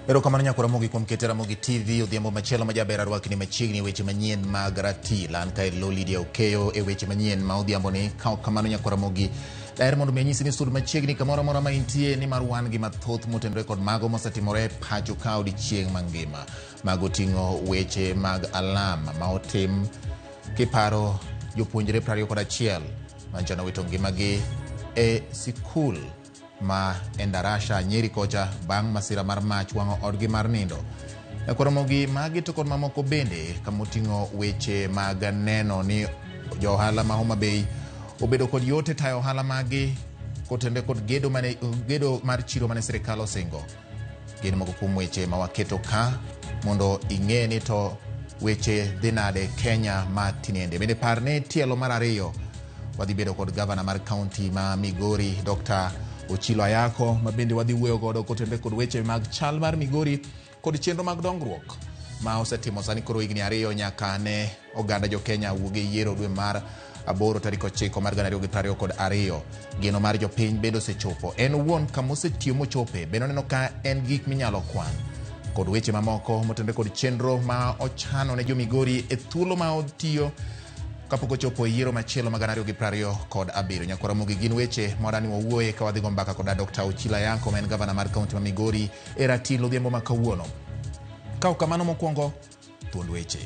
Erokamano nyako Ramogi kuom kete Ramogi TV odhiambo machielo ma jaber arwakni machiegni e weche manyien mag ratil. An kae Lo Lydia Okeyo e weche manyien ma odhiambo ni. Ka ok kamano nyako Ramogi, daher mondo mi anyisi ni sud machiegni kamoro amora ma intie nimar wan gi mathoth motenore kod mago mosetimore pacho ka odiechieng' mangima. Mago ting'o weche mag alam ma otim kiparo jopuonjre 21 mancha nowito ngimagi e sikul ma Endarasha, Nyeri kocha bang' masira mar mach wang'o odgi mar nindo. Nyakwaramogi magi to kod mamoko bende kamoting'o weche mag neno ni jo ohala ma Homa Bay obedo kod yot e tayo ohala maggi kotenore kod gedo, mane, gedo mar chiro mane sirikal osingo. Gin moko kuom weche ma waketo ka mondo ing'e ni to weche dhi nade Kenya ma tinende. Bende par ni tielo mar ariyo wadhi bedo kod gavana mar kaunti ma Migori Dr. Ochilo Ayako ma bende wadhi wuoyo godo kotenore kod weche mag chal mar Migori kod chenro mag dongruok ma osetimo sani koro higni ariyo nyaka ne oganda jo Kenya wuog e yiero dwe mar aboro tarik ochiko mar 2022. Geno mar jopiny bende osechopo. En owuon kama osetiyo mochope bende oneno ka en gik minyalo kwan kod weche mamoko motenore kod chenro ma ochano ne jo Migori e thuolo ma otiyo kapok ochopo e yiero machielo mag 2027. Nyakwar Ramogi gin weche ma wadani wawuoye ka wadhi go mbaka koda Dr. Ochilo Ayako ma en gavana mar kaunti ma Migori e ratil odhiambo ma kawuono. Ka ok kamano mokwongo thuond weche.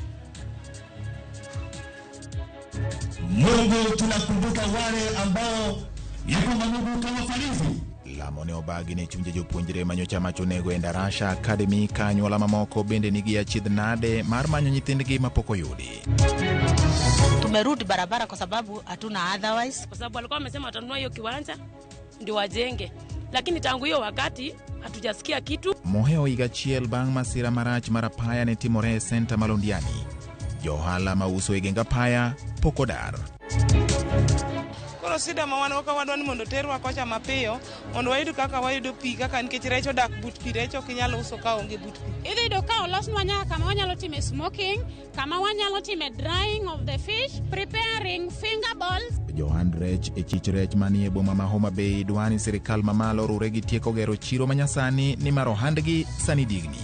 Mungu tunakumbuka wale ambao ya kwamba Mungu utawafariji. Lamo ne obagi ne chunje jopuonjre manyocha mach onego e Ndarasha Academy ka anyuola mamoko bende nigi achiedh nade mar manyo nyithindgi mapok oyudi. Tumerudi barabara kwa sababu hatuna otherwise. Kwa sababu walikuwa wamesema watanunua hiyo kiwanja ndio wajenge, lakini tangu hiyo wakati hatujasikia kitu. Mohewo higa achiel bang' masira marach mar apaya ne timore e senta ma Londiani. Johala mauso e geng apaya pok odar. Koro sida ma wan go ka wadwa ni mondo oterwa kocha mapiyo mondo wayud kaka wayudo pi kaka nikech rech odak but pi rech ok inyal uso ka onge but pi. Idhi yudo ka olosnwa nyaka kama wanyalo time smoking, kama wanyalo time drying of the fish, preparing finger balls. Johand rech e chich rech manie boma ma Homa Bay dwani sirikal mamalo orure gi tieko gero chiro manyasani nimar ohandgi sani digni.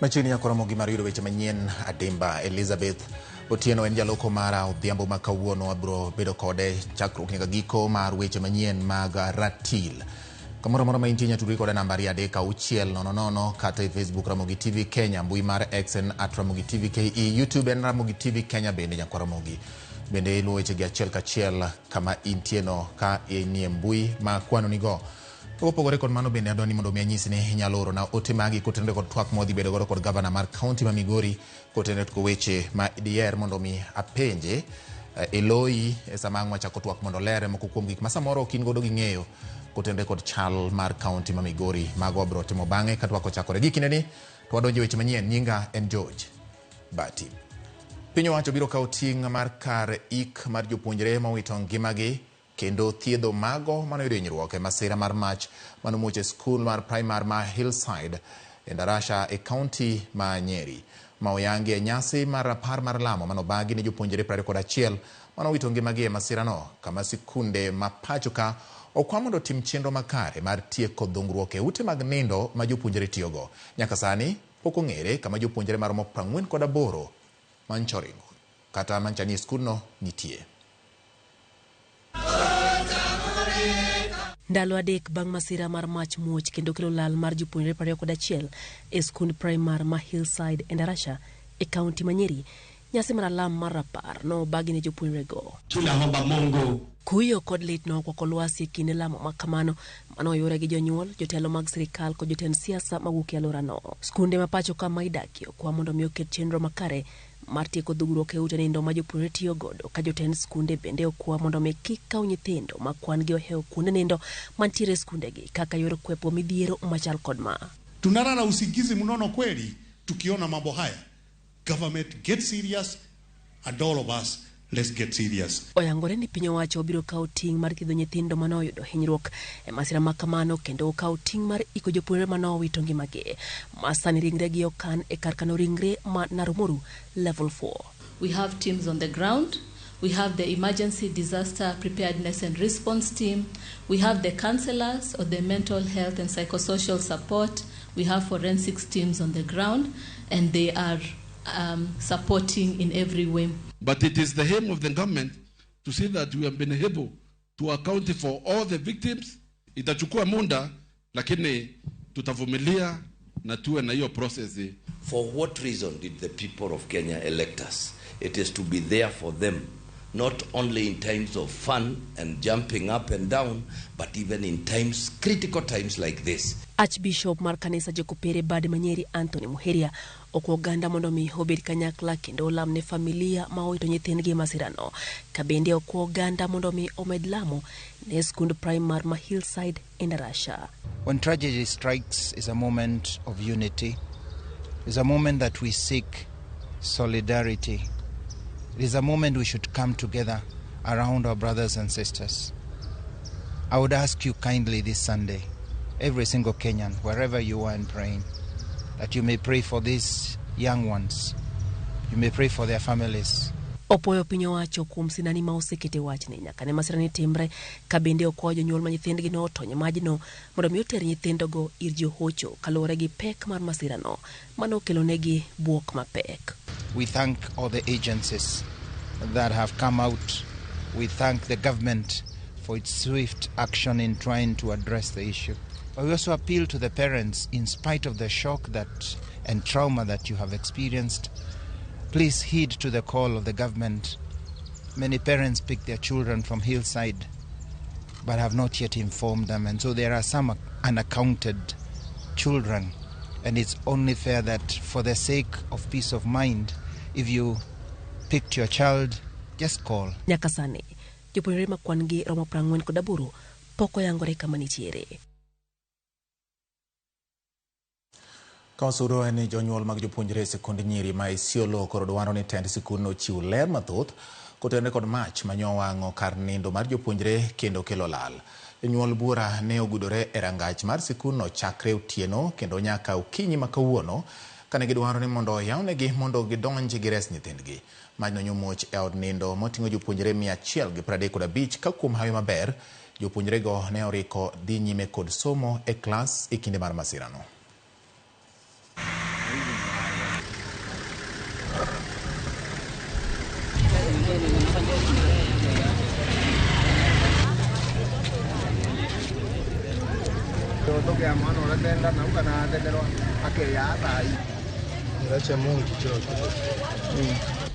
Machiegni nyako romo gi mar yudo weche manyien adimba. Elizabeth Otieno en jaloko mara odhiambo ma kawuono wabiro bedo kode chakruok nyaka giko mar weche manyien mag ratil. Kamoro amora ma intie nyatudri koda namba 23600 kata e Facebook Ramogi TV Kenya, mbui mar X en at Ramogi TV KE, YouTube en Ramogi TV Kenya bende nyakwa Ramogi. Bende iluwo wechegi achiel kachiel kama intie no ka inie mbui ma kwano nigo. To kopogore kod mano bende adwa ni mondo mi anyisi ni inyalo orona ote magi kotenore kod twak mwadhi bedo godo kod gavana mar kaunti ma Migori kotenore kod weche ma diher mondo mi apenje eloyi e sama ang' wachako twak mondo olere moko kuom gik ma samoro ok in godo gi ng'eyo kotenore kod chal mar kaunti ma Migori. Mago wabiro timo bang'e ka twak ochakore. Gi kindeni to wadonjo e weche manyien. Nyinga en George Bati. Piny owacho biro kawo ting' mar kar ik mar jopuonjre mowito ngimagi kendo thiedho mago mane oyudo hinyruok e masira mar mach mane omuoch e skul mar primar ma Hillside e Ndarasha e kaunti ma Nyeri. Ma oyangi e nyasi mar rapar mar lamo mane obagi ne jopuonjre 21 mane owito ngimagi e masirano, kama sikunde ma pacho ka okwa mondo otim chenro makare mar tieko dhungruok e ute mag nindo ma jopuonjre tiyogo. Nyaka sani pok ong'ere kama jopuonjre maromo 48 mancha oringo kata mancha nie skundno nitie. Ndalo adek bang' masira mar mach muoch kendo kelo lal mar jopuonjre 21 e skund primar ma Hillside e Ndarasha e kaunti ma Nyeri, nyasi mar alam mar rapar nobagi ne jopuonjrego. Tunaomba Mungu Kuyo kod lit nokwako lwasi e kinde lamo ma kamano mane oyure gi jonyuol, jotelo mag sirikal kod jotend siasa mawuok e alworano. Skunde ma pacho ka ma idakie okwa mondo mi oket chenro makare mar tieko dhugruok e ute nindo ma jopuonjre tiyo godo, ka jotend skunde bende okwa mondo mi kik kaw nyithindo ma kwan gi ohewo kuonde nindo mantiere e skundegi kaka yor kwepo midhiero machal kod ma. Tunalala usingizi mnono kweli tukiona mambo haya. Government get serious and all of us let's get serious. Oyangore ni piny owacho biro kawo ting' mar thiedho nyithindo mane oyudo hinyruok e masira ma kamano kendo okawo ting' mar iko jopuonjre mane owito ngimagi ma sani ringregi okan e kar kano ringre ma Narumoru Level 4. We have teams on the ground. We have the emergency disaster preparedness and response team. We have the counselors or the mental health and psychosocial support. We have forensics teams on the ground, and they are supporting in every way. But it is the aim of the government to see that we have been able to account for all the victims. Itachukua muda, lakini tutavumilia na tuwe na hiyo process. For what reason did the people of Kenya elect us? It is to be there for them, not only in times of fun and jumping up and down, but even in times, critical times like this. Archbishop mar kanisa Jokopere Bad Manyeri Anthony Muheria okwa oganda mondo mi obed kanyakla kendo olam ne familia ma owito nyithindgi e masirano. Ka bende okwa oganda mondo mi omed lamo ne skund primar ma Hillside e Ndarasha. When tragedy strikes is a moment of unity. It's a moment that we seek solidarity. It is a moment we should come together around our brothers and sisters. I would ask you kindly this Sunday, every single Kenyan, wherever you are in praying, that you may pray for these young ones. You may pray for their families. Opoyo piny owacho kuom sinani ma osekete wachni nyaka ne masirani timre ka bende okwayo jonyuol ma nyithindgi notony e majno mondo mi oter nyithindogo ir johocho kaluwore gi pek mar masirano mano okelonegi buok mapek. We thank all the agencies that have come out. We thank the government for its swift action in trying to address the issue. But we also appeal to the parents, in spite of the shock that and trauma that you have experienced, please heed to the call of the government. Many parents pick their children from Hillside but have not yet informed them, and so there are some unaccounted children, and it's only fair that for the sake of peace of mind, if you picked your child, just call. Nyaka sani, jopuonjre ma kwan gi romo 48 pok oyangore kama nitiere. Ka osuro en ni jonyuol mag jopuonjre e sikund nyiri ma Isiolo koro dwaro ni tend sikundno ochiw ler mathoth kotenore kod mach manyo wang'o kar nindo mar jopuonjre kendo kelo lal. Jonyuol buora ne ogudore e rangach mar sikundno chakre otieno kendo nyaka okinyi ma kawuono kane gidwaro ni mondo oyawnegi mondo gidonj gires nyithindgi. Majno nyomuoch e od nindo moting'o jopuonjre 135 ka kuom hawi maber jopuonjrego ne oriko dhi nyime kod somo e klas e kinde mar masirano.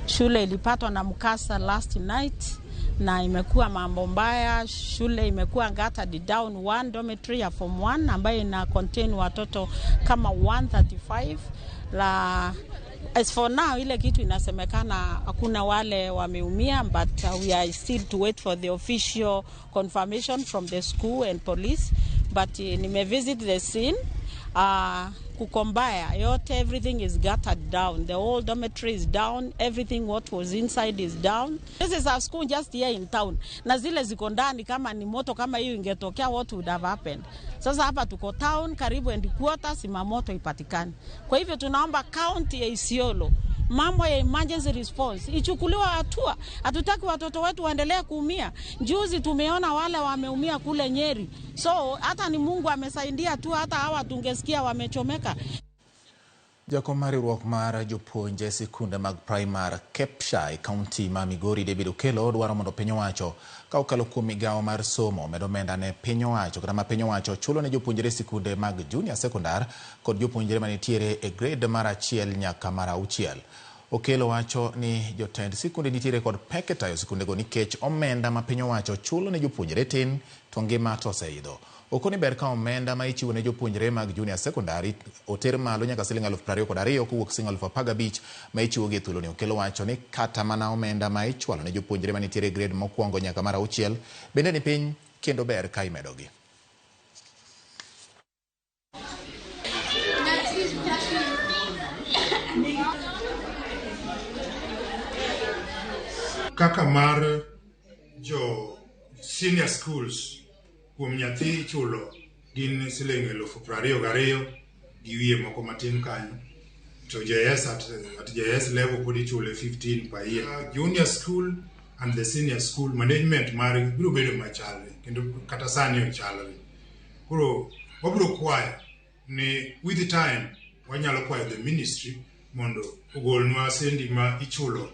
Shule ilipatwa na mkasa last night na imekuwa mambo mbaya. Shule imekuwa gutted down one dormitory ya form 1 ambayo ina contain watoto kama 135. La as for now ile kitu inasemekana hakuna wale wameumia, but we are still to wait for the official confirmation from the school and police. But nime visit the scene. Kukombaya yote, everything is gutted down. The whole dormitory is down. Everything what was inside is down. This is our school just here in town. Na zile ziko ndani, kama ni moto kama hiyo ingetokea, what would have happened? Sasa hapa tuko town karibu and quarter, simamoto ipatikani. Kwa hivyo tunaomba county ya Isiolo mambo ya emergency response ichukuliwa hatua. Hatutaki watoto wetu waendelee kuumia. Juzi tumeona wale wameumia kule Nyeri. So hata ni Mungu amesaidia tu, hata hawa tungesikia wamechomeka. Jakom mar riwruok mar jopuonje sikunde mag primar KEPSHA e kaunti ma Migori David Okello dwaro mondo piny owacho ka okalo kuom migawo mar somo omed omenda ne piny owacho kata ma piny owacho chulo ne jopuonjre sikunde mag junior secondar kod jopuonjre manitiere e grade mar 1 nyaka mar 6. Okello wacho ni jotend sikunde nitiere kod pek e tayo sikundego nikech omenda ma piny owacho chulo ne jopuonjre tin to ngima to oseidho. Okoni ber ka omenda ma ichiwo ne jopuonjre mag junior secondary oter malo nyaka siling 22,000 kowuok siling 15,000 ma ichiwo gi thuoloni. Okello wacho ni kata mana omenda ma ichwalo ne jopuonjre manitiere e grade mokwongo nyaka mar 6 bende ni piny kendo ber ka imedogi. Kaka mar jo senior schools kuom nyathi ichulo gin siling 22,000 gi wiye moko matin kanyo, to JS at JS level pod ichule 15 per year. Junior school and the senior school management margi biro bedo machalre kendo kata sani ochalre. Koro wabiro kwayo ni with the time wanyalo kwayo the ministry mondo ogolnwa sendi ma ichulo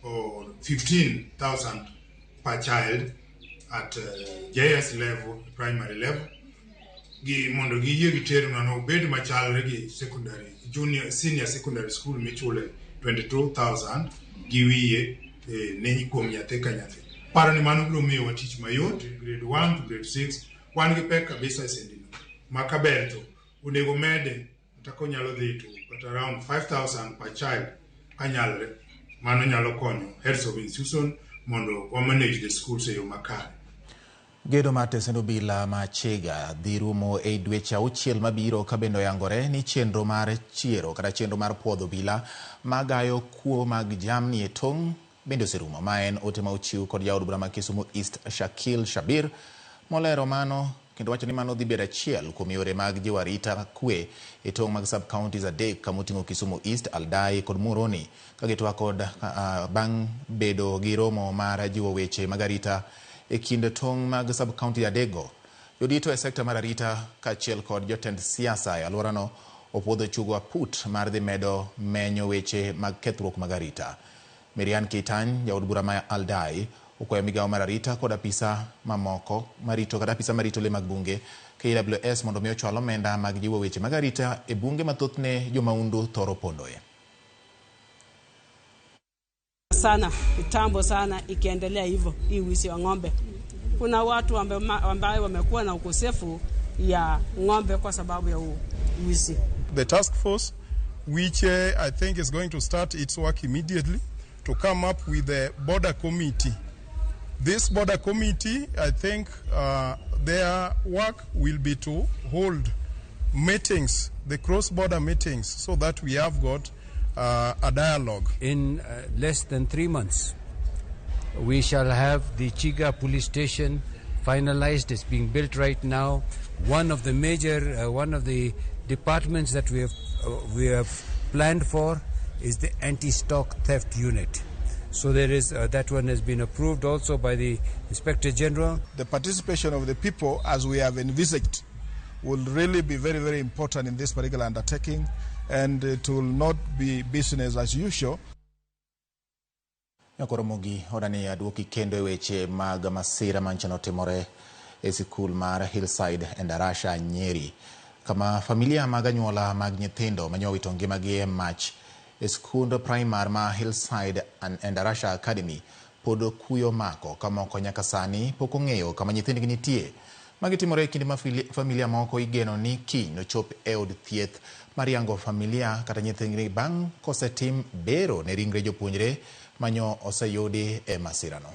15,000 per child at JS level, primary level, gi mondo giyie giternwa no obed machalre gi secondary junior senior secondary school michule 22,000 gi wiye ne kuom nyathi ka nyathi. Paro ni mano biro miyowa tich mayot grade 1 to grade 6 wan gi pek kabisa e sendino ma kaber to onego mede kata konyalo dhi to kata around 5,000 per child kanyalre mano nyalo konyo heads of institution mondo wa manage the schools e yo makare. Gedo mar tesend obila ma Chiga dhi rumo e dweche 6 mabiro ka bende oyangore ni chenro mar chiero kata chenro mar puodho obila magayo kuo mag jamni e tong' bende oserumo. Ma en ote ma ochiw kod jaod bura ma Kisumu East Shakil Shabir molero mano kendo wacho ni mano dhi bedo achiel kuom yore mag jiwo arita kwe e tong' mag sub counties 3 kamoting'o Kisumu East, Aldai kod Muhoroni ka gitwak kod bang' bedo gi romo mar jiwo weche mag arita e kind tong' mag sub county 3 go. Jodito e sekta mar arita kaachiel kod jotend siasa e alworano opuodho chugo aput mar dhi medo menyo weche mag kethruok mag arita. Miriam Kitany, jaod bura ma Aldai, okwayo migawo mar arita kod apisa mamoko marito kata apisa marito le mag bunge KWS mondo mi ochwal omenda mag jiwo weche mag arita e bunge ma thothne jomaundu thoro pondoe. Sana kitambo sana ikiendelea hivyo hii wizi wa ng'ombe. Kuna watu ambayo wamekuwa na ukosefu ya ng'ombe kwa sababu ya wizi. The task force which I think is going to start its work immediately to come up with a border committee. This border committee, I think their work will be to hold meetings, the cross-border meetings, so that we have got a dialogue. In less than 3 months, we shall have the Chiga police station finalized. It's being built right now. One of the major, one of the departments that we have planned for is the anti-stock theft unit. So there is that one has been approved also by the Inspector General. The participation of the people, as we have envisaged, will really be very, very important in this particular undertaking, and it will not be business as usual. Nyakoromogi odani aduoki kendo e weche mag masira manchano timore e sikul mar Hillside Endarasha Nyeri, kama familia mag anyuola mag nyithindo manyowito ngimagi e mach e skund primar ma Hillside and Endarasha Academy pod kuyo mako ka moko nyaka sani pok ong'eyo kama nyithindgi nitie. Magi timore e kinde ma familia moko igeno ni kiny nochop e od thieth mar yango familia kata nyithindgi bang' kosetim bero ne ringre jopuonjre manyo oseyudi e masirano.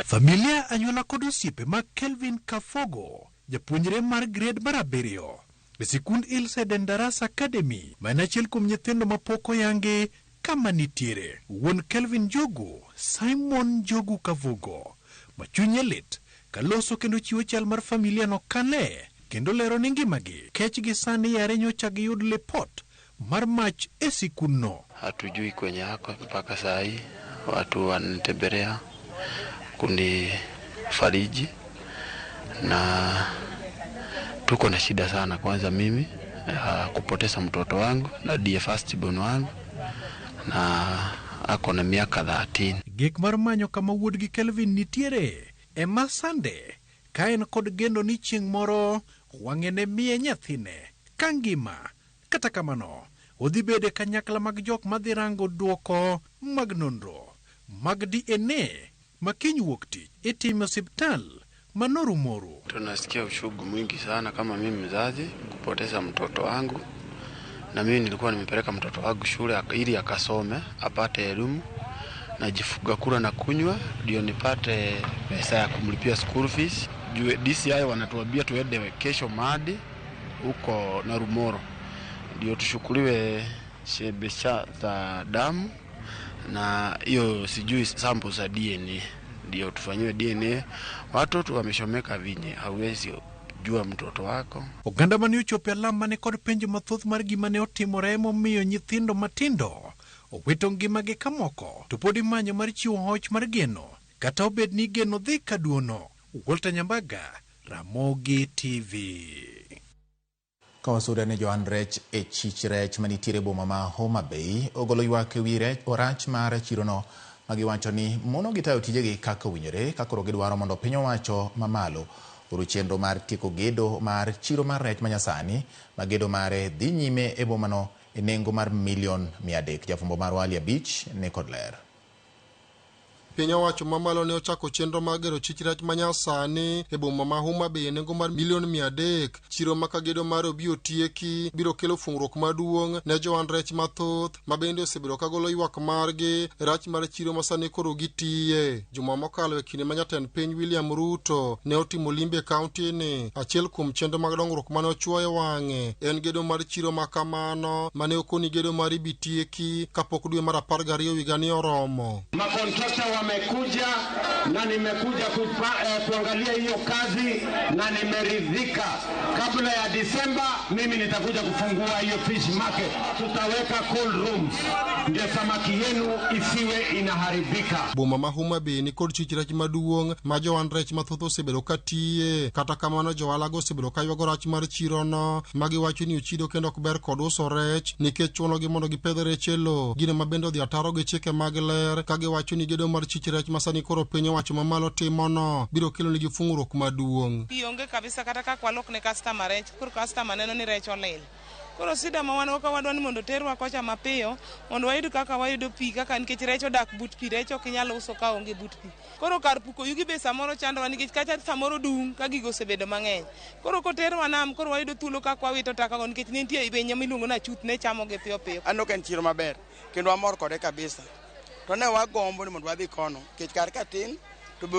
Familia anyuola kod osiepe mag Kelvin Kafogo, japuonjre mar grade mar 7 e sikund Hillside Endarasha Academy, ma en achiel kuom nyithindo mapok oyangi kama nitiere. Wuon Kelvin Njogu, Simon Njogu Kafogo, ma chunye lit kaloso kendo chiwo chal mar familia no kane kendo lero ni ngimagi kech gi sani yare nyocha giyud lipot mar mach e sikundno. Hatujui kwenye ako mpaka saa hii, watu wanatembelea kunifariji na tuko na shida sana. Kwanza mimi kupoteza mtoto wangu na ndiye first born wangu na ako na miaka 13. Gik mar manyo kama wuodgi Kelvin nitiere ema sande ka en kod geno ni chieng' moro wang'e ne miye nyathine ka ngima. Kata kamano odhi bede kanyakla mag jok madhi rango duoko mag nonro mag DNA ma kiny wuok tich itimo osiptal manorumoru. Tunasikia uchungu mwingi sana kama mimi mzazi kupoteza mtoto wangu, na mimi nilikuwa nimepeleka mtoto wangu shule ili akasome apate elimu na jifuga kula na kunywa ndio nipate pesa ya kumlipia school fees. Juu DCI wanatuambia tuende kesho Madi huko Narumoro ndio tushukuliwe shebesha za damu na hiyo sijui sample za DNA ndio tufanyiwe DNA. Watoto wameshomeka vinye, hauwezi jua mtoto wako. Oganda mane ochopo e alam mane kod penjo mathoth mar gima ne otimore momiyo nyithindo matindo owito ngimagi ka moko to pod imanyo mar chiwo hoch mar geno kata obed ni geno dhi ka duono. Walter Nyambaga, Ramogi TV. Ka wasude ni johan rech e chich rech manitiere boma ma Homa Bay ogolo ywak ewi rech orach mar chirono ma giwacho ni mono gitayo tijegi kaka owinjore ka koro gidwaro mondo piny owacho mamalo oru chenro mar tieko gedo mar chiro mar rech manyasani ma gedo mare dhi nyime e bomano e nengo mar milion 300. Jafwambo marwa Ali Abich ni kod ler. Piny owacho mamalo ne ochako chenro mar gero chich rech manyasani e boma ma Homa Bay e nengo mar milion 300. Chiro ma ka gedo mare obi otieki biro kelo fungruok maduong' ne johan rech mathoth ma bende osebedo ka golo ywak margi rach mar chiro ma sani koro gitiye. Juma mokalo e kinde ma jatend piny William Ruto ne otimo limbe e kaunti ni, achiel kuom chenro mag dongruok mane ochuoyo wang'e en gedo mar chiro ma kamano mane okoni gedo mare ibi tieki kapok dwe mar 12 higani oromo. Makontrakta wamekuja na nimekuja kuangalia hiyo kazi na nimeridhika. Kabla ya Disemba mimi nitakuja kufungua hiyo fish market. Tutaweka cold rooms ndio samaki yenu isiwe inaharibika. Boma ma Homa Bay ni kod chich rech maduong' ma johan rech mathoth osebedo ka tiye. Kata kamano johalago osebedo ka ywago rach mar chirono ma giwacho ni ochido kendo ok ber kod uso rech nikech chunogi mondo gipedh rech e lowo. Gino ma bende odhi ataro gi chike mag ler ka giwacho ni gedo mar chich rech ma sani koro piny owacho mamalo timono biro kelo negi fung'ruok maduong'. Pi onge kabisa kata kaka walok ne customer rech, koro customer neno ni rech olil. Koro sida ma wan go ka wadwa ni mondo oterwa kocha mapiyo mondo wayud kaka wayudo pi kaka nikech rech odak but pi, rech ok inyal uso ka onge but pi. Koro kar puko yugi be samoro chandowa nikech kacha samoro dung' ka gigo osebedo mang'eny. Koro koterwa nam koro wayudo thuolo kaka wawito taka go nikech nitie winyo miluongo ni achuth ne chamogi piyo piyo. Aneno ka en chiro maber kendo wamor kode kabisa. To ne wagombo ni mondo wadhi kono nikech kar ka tin to be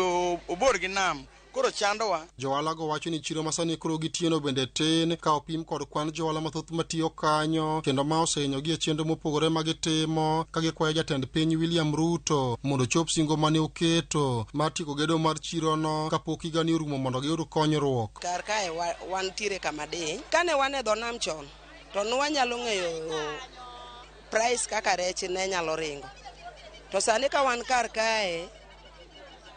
obor gi nam. Koro chandowa. Johalago wacho ni chiro masani koro gitieno bende tin ka opim kod kwan johala mathoth matiyo kanyo kendo ma osehinyogi e chenro mopogore ma gitimo ka gikwayo jatend piny William Ruto mondo ochop singo mane oketo mar tieko gedo mar chirono kapok higani orumo mondo giyud konyruok. Kar kae wantiere kama diny. Kane wan e dho nam chon to ne wanyalo ng'eyo price kaka rech ne nyalo ringo. To sani ka wan kar kae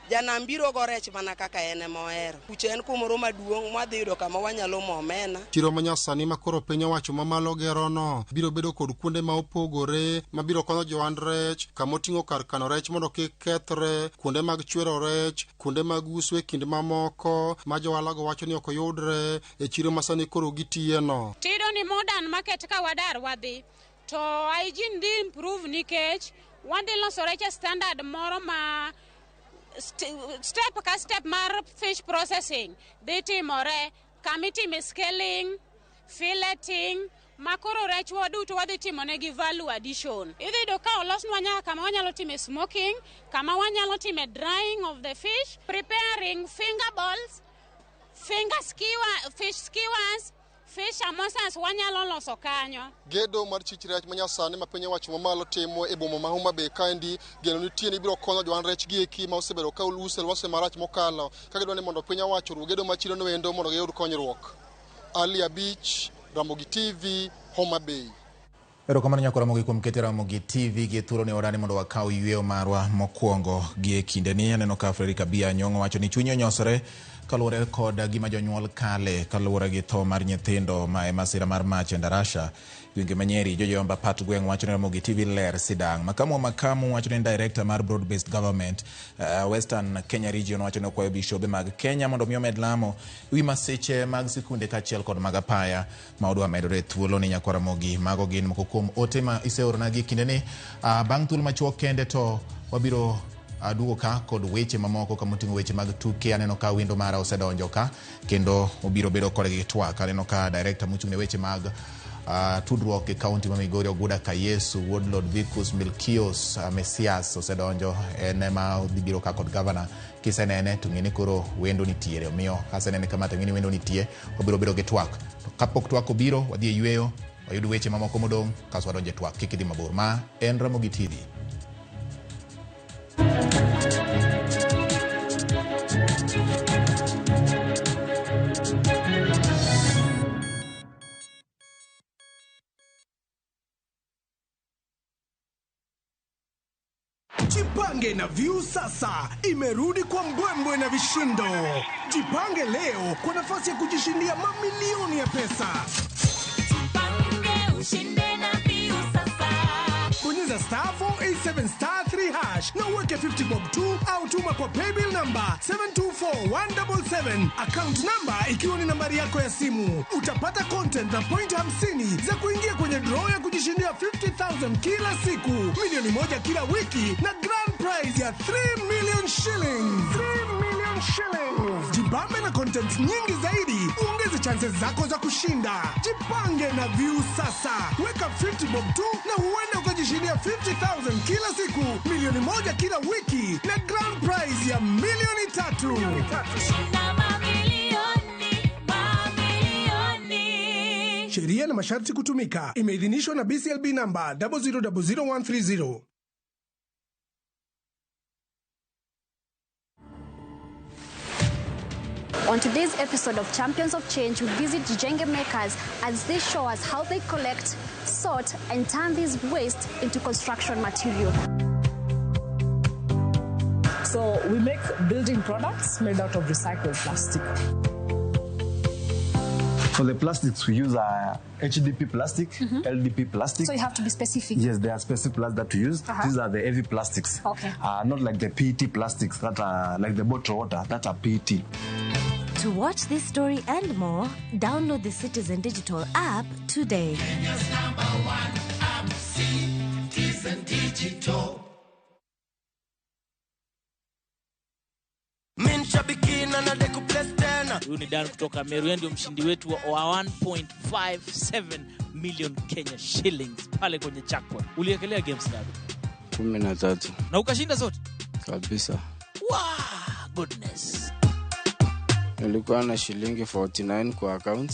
janam biro go rech mana kaka en ema ohero. Kucha en kumoro maduong' mwadhi yudo kama wanyalo mo omena. Chiro manyasani ma koro piny owacho mamalo gerono biro bedo kod kuonde ma opogore mabiro konyo johand rech, kama oting'o kar kano rech mondo kik kethre, kuonde mag chwero rech, kuonde mag uso e kind mamoko ma johalago wacho ni ok yudre e chiro masani koro gitiyeno. Tiyudo ni modern market ka wadar wadhi to hygiene dhi improve nikech wadhi loso rech e standard moro ma step ka step mar fish processing dhi timore kamitime scaling, filleting, ma koro rechwa duto wadhi timo negi value addition. Idhi yudo ka olosnwa nyaka kama wanyalo time smoking, kama wanyalo time drying of the fish, preparing finger balls, finger skewer, fish skewers, fish samosas wanyalo loso kanyo. Gedo mar chich rech manyasani ma piny owacho mamalo timo e boma ma Homa Bay kaendi geno nitie ni biro konyo johan rech gi eki ma osebedo ka uso e lwasi marach mokalo ka gidwa ni mondo piny owacho oruw gedo mar chirono endo mondo giyud konyruok. Ali Abich, Ramogi TV, Homa Bay. Erokamano nyako Ramogi kuom keto Ramogi TV gi thuolo ni orani mondo wakaw yweyo marwa mokwongo gi e kindeni. Aneno ka Frederick Abia Nyong'o wacho ni chunye onyosore kaluwore kod gima jonyuol kale kaluwore gi tho mar nyithindo ma e masira mar mach e Ndarasha gwenge ma Nyeri. Joyomba Pat Gweng' wacho ni Ramogi TV ler sidang'. Makamu wa Makamu wacho ni director mar Broad Based Government Western Kenya Region wacho ni okwayo bishobe mag Kenya mondo mi omed lamo wi masiche mag sikunde kaachiel kod mag apaya ma odwa medore thuolo ni nyakwa Ramogi. Mago gin moko kuom ote ma iseorona gi kindeni. Bang' thuolo machuok kende to wabiro aduogo ka kod weche mamoko kamoting'o weche mag tuke. Aneno ka wendo mara osedonjo ka kendo obiro bedo kodgi twak. Aneno ka director mochung' ne weche mag tudruok e kaunti ma Migori Oguda Kayesu wuod Lodvicus Milkios Mesias osedonjo, en ema odhi biro ka kod gavana. Kisenene to ng'e ni koro wendo nitiere, omiyo kasenene kama to ng'e ni wendo nitie, wabiro bedo gi twak. To kapok twak obiro, wadhi e yweyo, wayud weche mamoko modong' kasto wadonjo e twak. Kik idhi mabor. Ma en Ramogi TV. Jipange na Viusasa imerudi kwa mbwembwe na vishindo. Jipange leo kwa nafasi ya kujishindia mamilioni ya pesa. Jipange ushinde na Viusasa. Bonyeza star 487 star 3 hash na uweke 50 bob 2 au tuma kwa paybill number 724177, account number ikiwa ni nambari yako ya simu. Utapata content na point 50 za kuingia kwenye draw ya kujishindia 50,000 kila siku, 1 milioni kila wiki na grand prize ya 3 million shillings. 3 million shillings. Jibambe na content nyingi zaidi, uongeze chances zako za kushinda. Jipange na Viusasa, weka 50 bob tu na huenda ukajishindia 50,000 kila siku, 1 milioni kila wiki na grand prize ya 3 milioni. Shinda mamilioni, mamilioni. Sheria na masharti kutumika. Imeidhinishwa na BCLB namba 0000130. On today's episode of Champions of Change, we visit Jijenge Makers as they show us how they collect, sort, and turn this waste into construction material. So we make building products made out of recycled plastic. For the plastics, we use HDP plastic, LDP plastic. So you have to be specific. Yes, there are specific plastics that we use. These are the heavy plastics. Not like the PET plastics that are like the bottled water, that are PET. To watch this story and more, download the Citizen Digital app today. Kenya's number one app, Citizen Digital. Mi shabiki na nadai kuplace tena. Huyu ni Dan kutoka Meru, yeye ndio mshindi wetu wa 1.57 million Kenya shillings pale kwenye jackpot. Uliekelea games ngapi? 13. Na ukashinda zote? Kabisa. Wow, goodness. Nilikuwa na shilingi 49 kwa account,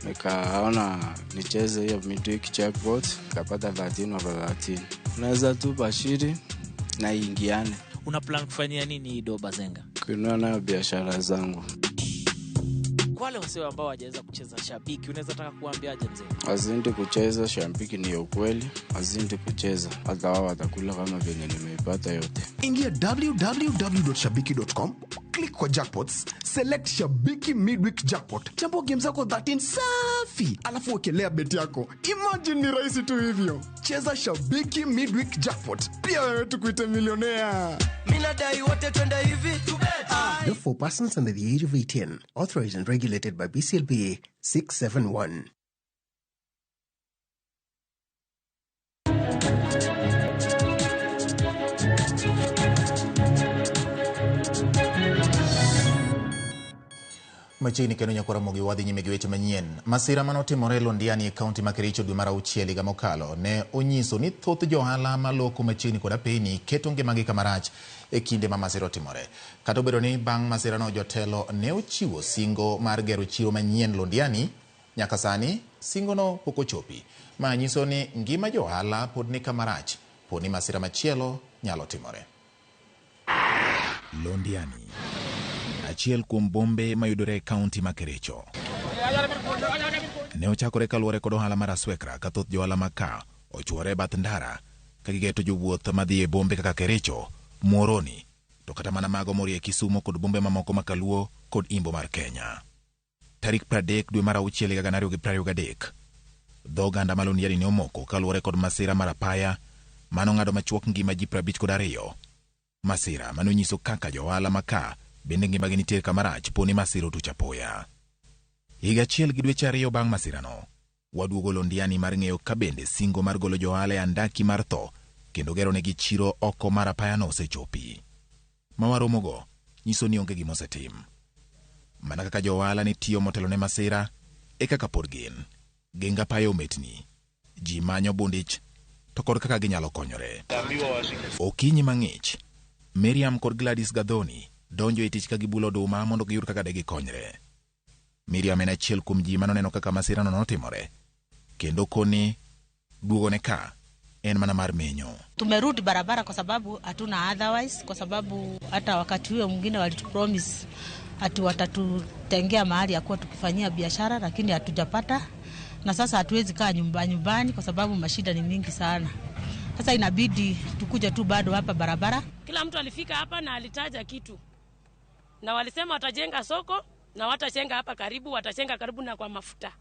nikaona nicheze hiyo midweek jackpot, nikapata 13 over 13. Unaweza tu bashiri na iingiane. Una plan kufanyia nini hii doba Zenga? Kuinua nayo biashara zangu. Kwa wale wasee ambao hawajaweza kucheza Shabiki, unaweza taka kuambiaje mzee? Wazidi kucheza Shabiki, ni ya ukweli, wazidi kucheza, hata wao watakula kama venye nimeipata yote. Ingia www.shabiki.com, click kwa jackpots, select Shabiki Midweek Jackpot, chambua game zako 13 safi, alafu wekelea bet yako. Imagine ni rahisi tu hivyo. Cheza Shabiki Midweek Jackpot, pia wewe tukuite milionea. Mi nadai wote twende hivi. Ah. Not for persons under the age of 18. Authorized and regulated by BCLBA 671. Machiegni kendo nyakwa Ramogi wadhi nyime gi weche manyien. Masira manotimore Londiani e kaunti ma Kericho dwe mar auchiel higa mokalo ne onyiso ni thoth johala maloko machiegni kod apeni keto ngimagi kamarach e kinde ma masira otimore. Kata obedo ni bang' masirano jotelo ne ochiwo singo mar gero chiro manyien Londiani, nyaka sani singono pok ochopi. Ma nyiso ni ngima johala pod ni kamarach po ni masira machielo nyalo timore. Londiani, achiel kuom bombe mayudore e kaunti ma Kericho, ne ochakore kaluwore kod ohala mar aswekra ka thoth johala ma ka ochuore e bath ndara ka gigeto jowuoth madhi e bombe kaka Kericho, Muhoroni, to kata mana mago morie Kisumo kod bombe mamoko ma Kaluo kod Imbo mar Kenya. Tarik 30 dwe mar auchiel higa 2023, dho oganda ma Londiani ne omoko kaluwore kod masira mar apaya manong'ado machuok ngima ji 52. Masira manonyiso kaka johala ma ka bende ngimagi nitie kamarach po ni masira otuch apoya. Higa achiel gi dweche ariyo bang' masirano, waduogo Londiani mar ng'eyo ka bende singo mar golo johala e andaki mar tho kendo gero negi chiro oko mar apayano osechopi. Ma waromogo nyiso ni onge gima osetim. Mana kaka johala ne tiyo motelo ne masira, e kaka pod gin. Geng apaya ometni, ji manyo bundich, to kod kaka ginyalo konyore. Okinyi mang'ich, Miriam kod Gladys Gadhoni donjo e tich ka gibulo oduma mondo giyud kaka de gikonyre. Miriam en achiel kuom ji manoneno kaka masirano notimore, kendo koni duogone ka en mana mar menyo. Tumerudi barabara kwa sababu hatuna otherwise, kwa sababu hata wakati huo mwingine walitupromise ati watatutengea mahali ya kuwa tukifanyia biashara, lakini hatujapata, na sasa hatuwezi kaa nyumbani kwa sababu mashida ni mingi sana. Sasa inabidi tukuje tu bado hapa barabara. Kila mtu alifika hapa na alitaja kitu, na walisema watajenga soko na watajenga hapa karibu, watajenga karibu na kwa mafuta,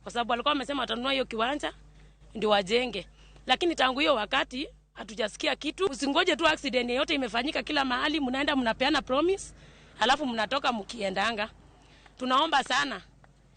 kwa sababu walikuwa wamesema watanunua hiyo kiwanja ndio wajenge, lakini tangu hiyo wakati hatujasikia kitu. Usingoje tu accident yoyote imefanyika kila mahali, mnaenda mnapeana promise, alafu mnatoka mkiendanga. Tunaomba sana,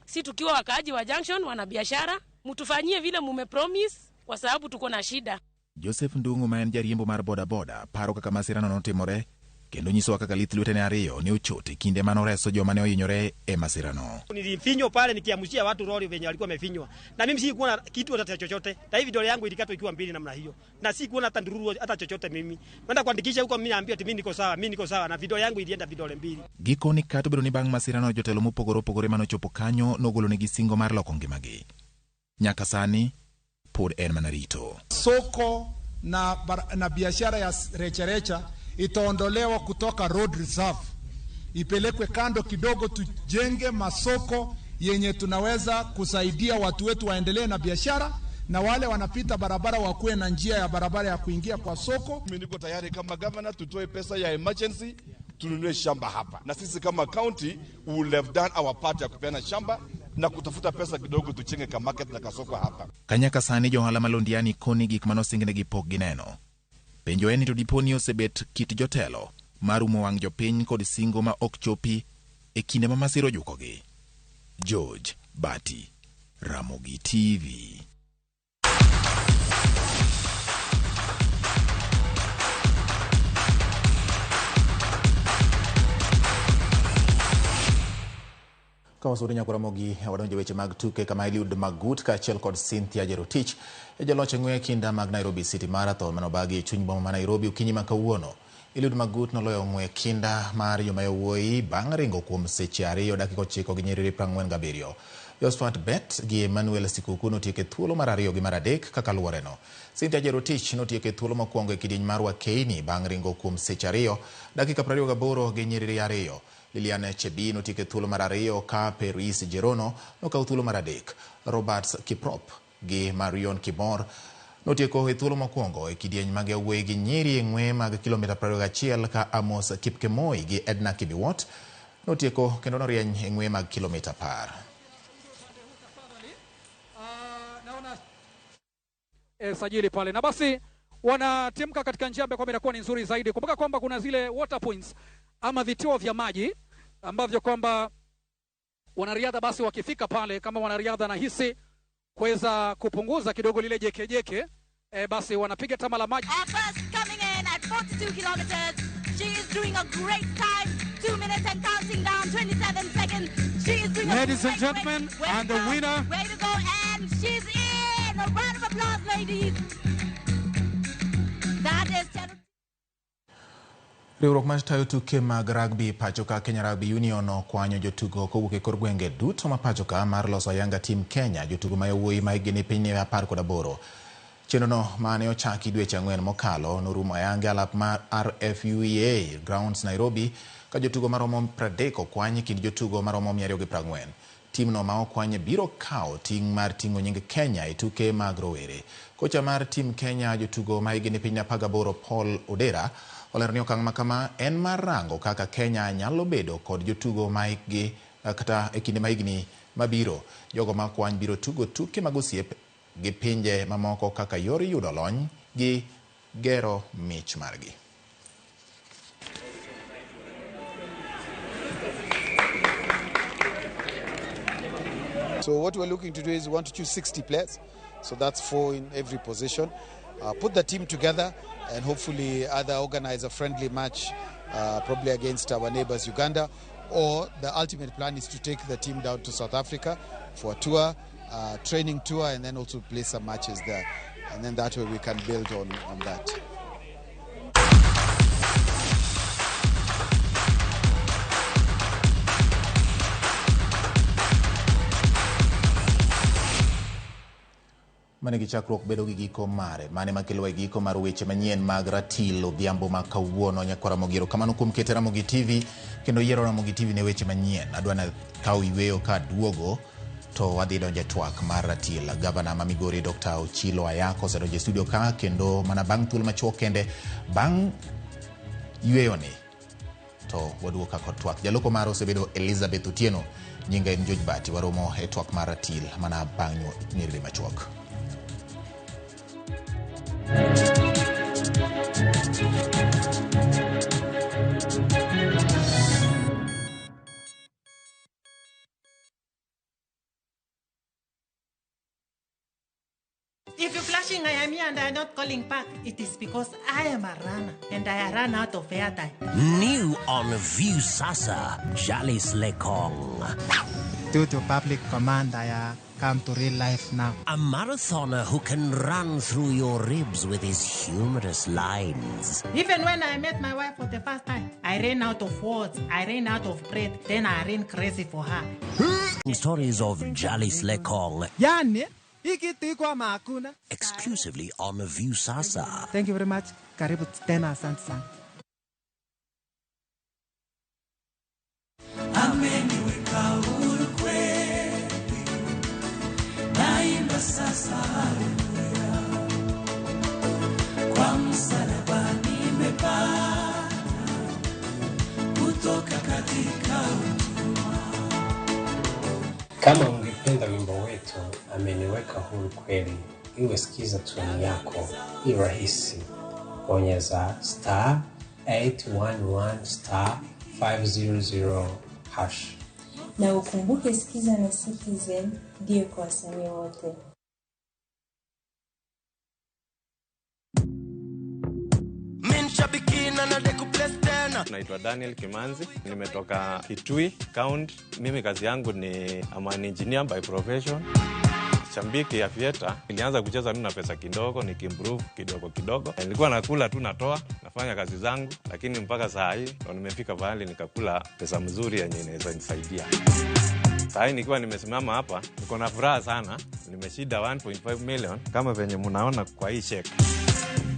si tukiwa wakaaji wa Junction, wanabiashara, mtufanyie vile mumepromise, kwa sababu tuko na shida. Joseph Ndung'u ma en jariembo mar bodaboda paro kaka masirano notimore kendo nyisowa kaka lith lwetene ariyo ne ochot e kinde manoreso joma ne ohinyore e masirano. Nilifinywa pale nikiamshia watu lori venye walikuwa wamefinywa, na mimi sikuona kitu hata chochote, na hivi vidole yangu ilikatwa ikiwa mbili namna hiyo, na sikuona hata ndururu hata chochote. Mimi kwenda kuandikisha huko, mimi naambiwa ati mimi niko sawa, mimi niko sawa, na vidole yangu ilienda vidole mbili. Gikoni kata obedo ni bang' masirano jotelo mopogore opogore manochopo kanyo nogolonegi singo mar loko ngimagi. Nyaka sani pod en mana rito. Soko na biashara ya recharecha itaondolewa kutoka road reserve, ipelekwe kando kidogo, tujenge masoko yenye tunaweza kusaidia watu wetu waendelee na biashara, na wale wanapita barabara wakuwe na njia ya barabara ya kuingia kwa soko. Mimi niko tayari kama governor tutoe pesa ya emergency tununue shamba hapa, na sisi kama county we will have done our part ya kupeana shamba na kutafuta pesa kidogo tuchenge ka market na kasoko hapa. Kanyaka sani johala ma Londiani koni gik manosingnegi pok gineno. Penjo en ni to dipo ni osebet kit jotelo mar umo wang' jopiny kod singo ma ok chopi e kinde ma masira ojukogi. George Bati, Ramogi TV. Ka wasuri nyako Ramogi wadonjo weche mag tuke kama Eliud Magut kaachiel kod Cynthia Jerotich e joloch e ng'weye kinda mag Nairobi City Marathon manobagi e chuny boma ma Nairobi okinyi ma kawuono. Eliud Magut noloyo ng'we kinda mar joma yawuoyi bang' ringo kuom seche 2 dakika 9 gi nyiriri 47. Josephat Bet gi Emmanuel Sikuku notieko e thuolo mar 2 gi mar 3 kaka luworeno. Cynthia Jerotich notieko e thuolo mokwongo e kidieny mar Wakeini bang' ringo kuom seche 2 dakika 28 gi nyiriri 2. Lilian Chebi notieko e thuolo mar 2 ka Peris Jerono nokawo thuolo mar 3. Robert Kiprop gi Marion Kibor notieko e thuolo mokwongo e kidieny mag yawuoyi gi nyiri e ng'we mag kilomita 21 ka Amos Kipkemoi gi Edna Kibiwot notieko kendo norieny e ng'we mag kilomita 10. Sajili pale na basi wanatimka katika njia ambayo inakuwa ni nzuri zaidi. Kumbuka kwamba kuna zile water points ama vituo vya maji ambavyo kwamba wanariadha basi wakifika pale, kama wanariadha nahisi kuweza kupunguza kidogo lile jekejeke, basi wanapiga tama la maji. First coming in at 42 kilometers. She is doing a great time. 2 minutes and counting down, 27 seconds. She is doing a Ladies and gentlemen, and the winner. Way to go, and she's in. A round of applause, ladies. That is Riwruok mar tayo tuke mag rugby pacho ka Kenya Rugby Union okwanyo jotugo kowuok e kor gwenge duto ma pacho ka mar loso ayanga team Kenya jotugo ma yawuoyi ma hikgi ni piny ni 18. Chenrono mane ochaki dweche 4 mokalo norumo ayanga alap mar RFUEA Grounds Nairobi ka jotugo maromo 30 okwany e kind jotugo maromo 240. Timno ma okwany biro kawo ting' mar ting'o nying Kenya e tuke mag rowere. Kocha mar team Kenya jotugo ma hikgi ni piny 18 Paul Odera olero ni okang' makama en mar rango kaka Kenya nyalo bedo kod jotugo ma hikgi kata e kinde ma higni mabiro. Jogo ma okwany biro tugo tuke mag osiep gi pinje mamoko kaka yor yudo lony gi gero mich margi. So what we're looking to do is we want to choose 60 players, so that's 4 in every position. Put the team together and hopefully either organize a friendly match, probably against our neighbors Uganda, or the ultimate plan is to take the team down to South Africa for a tour, training tour, and then also play some matches there. And then that way we can build on that. Mane gi chakruok bedo gi giko mare mane makelo e giko mar weche manyien mag ratil odhiambo ma kawuono. Nyakwar Ramogi, erokamano kuom kete Ramogi TV kendo yiero Ramogi TV ne weche manyien. Adwa na kaw yweyo ka duogo To wadhi donjo e twak mar ratil. Gavana ma Migori Dr. Ochilo Ayako osedonjo e studio ka kendo mana bang' thuolo machuok kende bang' yweyoni to waduogo ka kod twak. Jaloko mara osebedo Elizabeth Otieno, nyinga en George Bati. Waromo e twak mar ratil mana bang' nyiriri machuok. If you're flashing, I am here and I'm not calling back. It is because I am a runner and I run out of airtime. New on Viusasa, Jalis Lekong. Due to public command, I come to real life now. A marathoner who can run through your ribs with his humorous lines. Even when I met my wife for the first time, I ran out of words, I ran out of breath, then I ran crazy for her. Stories of Jalis Lekong. Yani, hii kitu iko ama hakuna? Exclusively on Viusasa. Thank you very much. Karibu tena, asante sana. Ameniweka huru kweli, naimba sasa haleluya, kwa msalaba nimepata kutoka katika utumwa. Kama ungependa wimbo wetu Ameniweka Huru Kweli iwe sikiza tune yako, i rahisi. Bonyeza star 811 star 500 hash. Na ukumbuke Sikiza na Citizen ndiyo kwa wasanii wote. Naitwa Daniel Kimanzi, nimetoka Kitui County. Mimi kazi yangu ni I'm an engineer by profession. Shabiki ya Aviator, nilianza kucheza tu na pesa kidogo, nikiimprove kidogo kidogo. Nilikuwa nakula tu natoa, nafanya kazi zangu, lakini mpaka saa hii ndo nimefika pahali nikakula pesa mzuri yenye inaweza nisaidia. Saa hii nikiwa nimesimama hapa, niko na furaha sana. Nimeshinda 1.5 million kama venye mnaona kwa hii check.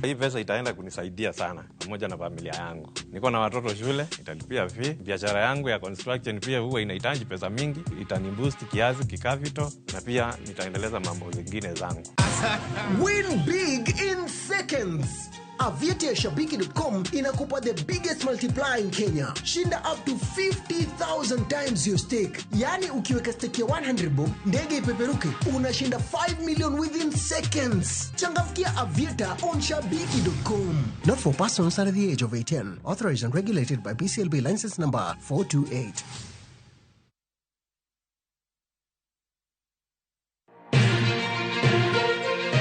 Hii pesa itaenda kunisaidia sana pamoja na familia yangu. Niko na watoto shule, italipia fee. Biashara yangu ya construction pia huwa inahitaji pesa mingi, itaniboost kiasi kikapital na pia nitaendeleza mambo zingine zangu. Win big in seconds. Aviator Shabiki.com inakupa the biggest multiplier in Kenya. Shinda up to 50,000 times your stake. Yani ukiweka stake ya 100 bob, ndege ipeperuke, unashinda 5 million within seconds. Changamkia Aviator on Shabiki.com. Not for persons under the age of 18. Authorized and regulated by BCLB license number 428.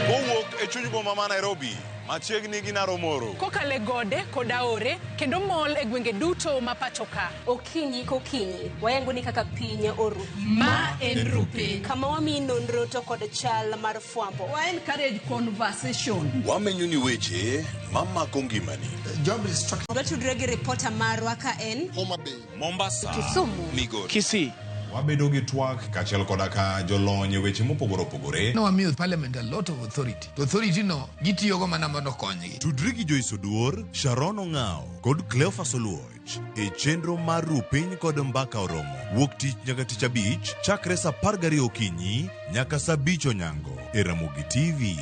Kowuok e chuny boma ma Nairobi, machiegni gi Naromoro. Kokale gode kod aore kendo mol e gwenge duto ma pacho ka. Okinyi kokinyi, wayango ni kaka piny oru. Ma en Rupiny. Kama wamiyi nonro to kod chal mar fwambo. Wa encourage conversation. Wamenyo ni weche mamako ngimani. Job instruction. Watudre gi reporter marwa ka en Homa Bay, Mombasa, Kisumu, Migori, Kisii. Wabedo gi twak kaachiel koda ka jolony e weche mopogore opogore. Nowamiyo parliament a lot of authority. To authority no gitiyogo mana mondo okonygi. Tudri gi Joyce Oduor, Sharon Ong'ao kod Cleophas Oluoch e chenro mar Rupiny kod Mbaka Oromo. Wuok tich nyaka tich abich chakre saa 12 okinyi nyaka saa 5 onyango e Ramogi TV.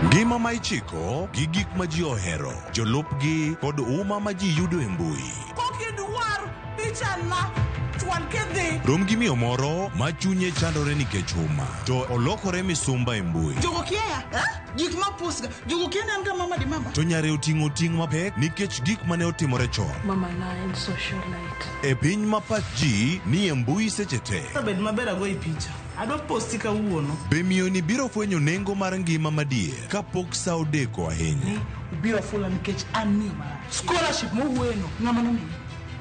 Ngima ma ichiko gi gik ma ji ohero, jolupgi kod uma ma ji yudo e mbui. Kokidwar pichana chwal kidhi. Rom gi miyo moro ma chunye chandore nikech huma, to olokore misumba e mbui. Jogo kia, Gik ma pusga. Jogo kia ne an ga mama di mama. To nyare oting'o ting' mapek nikech gik mane otimore chon. Mama na en socialite. E piny ma pach ji ni e mbui seche te. Bed maber agoyi picha. Adwa posti kawuono. Be miyoni biro fwenyo nengo mar ngima madier kapok sa odeko ahinya? Ubiro fula nikech an miyo marach. Scholarship mowuoyeno ng'ama nomiyi?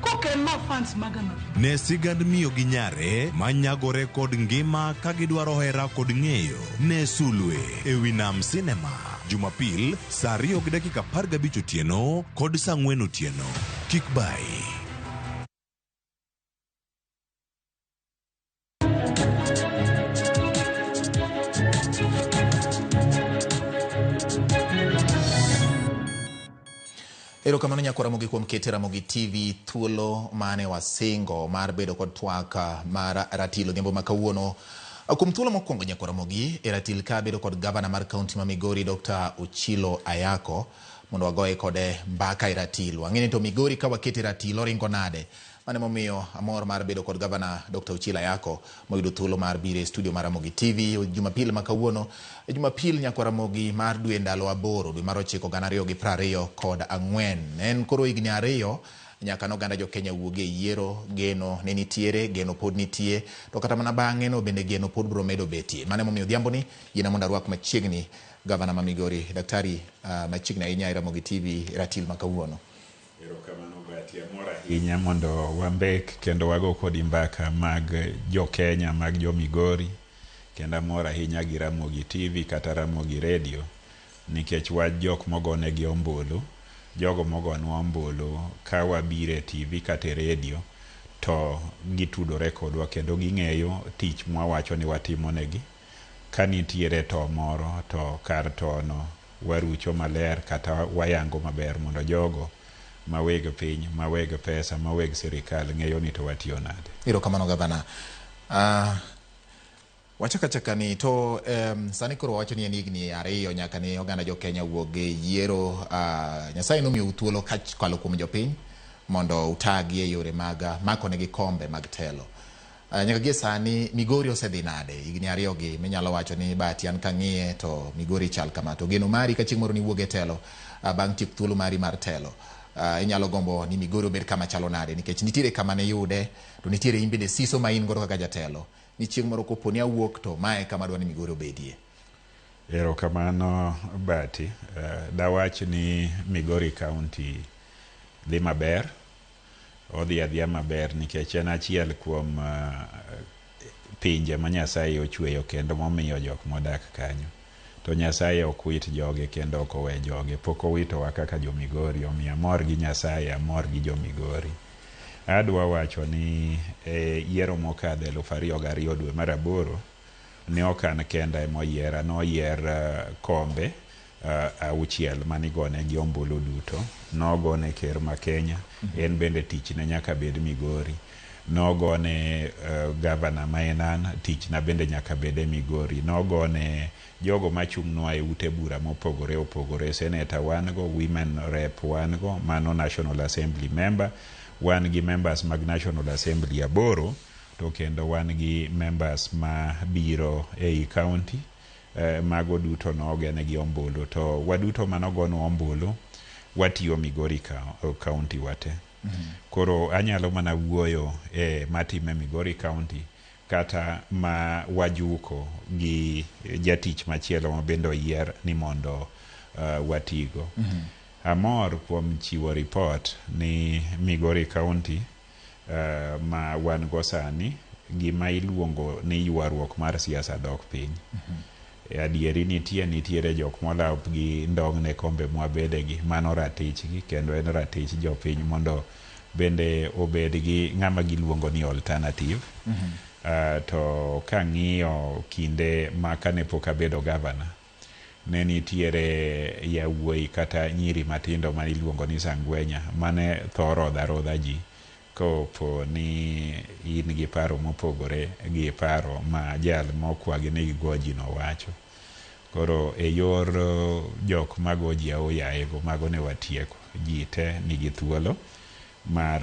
Koka en ma fans maga ma. Ne sigand miyo gi nyare manyagore kod ngima ka gidwaro hera kod ng'eyo. Ne Sulwe e wi Nam Cinema Jumapil saa 2:15 otieno kod saa 4 otieno. Kik bayi. Erokamano nyakwa Ramogi kuom kete Ramogi TV thuolo mane wasingo mar bedo kod twak mar ratil odhiambo ma kawuono. Kuom thuolo mokwongo nyakwa Ramogi e ratil ka bedo kod gavana mar kaunti ma Migori Dr. Ochilo Ayako mondo wagoye kode mbaka e ratil. Wang'e ni to Migori ka wakete ratil oringo nade? Mano emomiyo amor mar bedo kod gavana Dr. Ochilo Ayako moyudo thuolo mar biro e studio mar Ramogi TV Jumapil ma kawuono. Jumapil nyakwa Ramogi mar dwe ndalo 8 dwe mar 9 2024. En koro higni 2 nyaka ne oganda jo Kenya wuogi e yiero, geno ne nitiere, geno pod nitie, to kata mana bang'e no bende geno pod biro medo betie. Mano emomiyo odhiamboni yiena mondo arwak machiegni gavana ma Migori, Daktari machiegni ahinya e Ramogi TV ratil ma kawuono. Erokamano Bati, amor ahinya mondo wambek kendo wago kodi mbaka mag jo Kenya, mag jo Migori, kendo amor ahinya gi Ramogi TV kata Ramogi Radio, nikech wach jok mogonegi ombulu, jogo mogonwa ombulu ka wabiro e TV kata e radio to gitudore kodwa kendo ging'eyo tich mwawacho ni watimo negi. Ka nitiere to moro to kar tono warucho maler kata wayango maber mondo jogo ma weg piny, ma weg pesa, ma weg sirikal ng'eyo ni to watiyo nade. Erokamano gavana. Wachaka chaka ni to sani koro wawacho ni en higni 2 nyaka ne oganda jo Kenya wuog e yiero. Nyasaye nomiyou thuolo kokalo kuom jopiny mondo utagi e yore mag makonegi kombe mag telo. Nyaka gie sani Migori osedhi nade higni 2 gi minyalo wacho ni Bahati an kang'iye to Migori chal kama, to geno mari ka chieng' moro niwuog e telo bang' tieko thuolo mari mar telo, inyalo gombo ni Migori obed kama chalo nade, nikech nitiere kama ne yude to nitiere in bende siso ma in godo kaka jatelo ni chieng' moro kopo ni awuok to mae kama adwa ni Migori obedie. Erokamano Bahati. Dawach ni Migori County dhi maber, odhi adhiya maber nikech en achiel kuom pinje ma Nyasaye ochweyo kendo momiyo jok modak kanyo. To Nyasaye ok wit joge kendo ok owe joge, pok owitowa kaka jo Migori, omiyo amor gi Nyasaye, amor gi jo Migori. Adwa wacho ni e yiero mokadho 2002 dwe mar 8 ne ok an kenda emoyiera, noyier kombe 6 manigonegi ombulu duto. Nogone ker ma Kenya, en bende tichne nyaka bed Migori. Nogone gavana ma en an, tichna bende nyaka bed e Migori. Nogone jogo machung'nwa e ute bura mopogore opogore, seneta wan go, women rep wan go, mano National Assembly member, wan gi members mag National Assembly 8, to kendo wan gi members ma biro ei county, mago duto nogenegi ombulu. To waduto manogonwa ombulu, watiyo Migori county wate. Koro anyalo mana wuoyo e matime Migori County kata ma wajuko gi jatich machielo ma bende oyier ni mondo watigo. Amor kuom chiwo report ni Migori County ma wan go sani, gima iluongo ni ywaruok mar siasa dok piny. Adieri nitiere jok molaw gi ndong' ne kombe mwabedegi, mano ratichgi kendo en ratich jopiny mondo bende obed gi ng'ama giluongo ni alternative. To kang'iyo kinde ma kane pok abedo gavana, ne nitiere yawuoyi kata nyiri matindo ma iluongo ni sangwenya mane tho rodha rodha ji kopo ni in gi paro mopogore gi paro ma jal mokwagi ni gigo ji no wacho. Koro e yor jok mago ji aoyaye go, mago ne watieko. Ji te nigi thuolo mar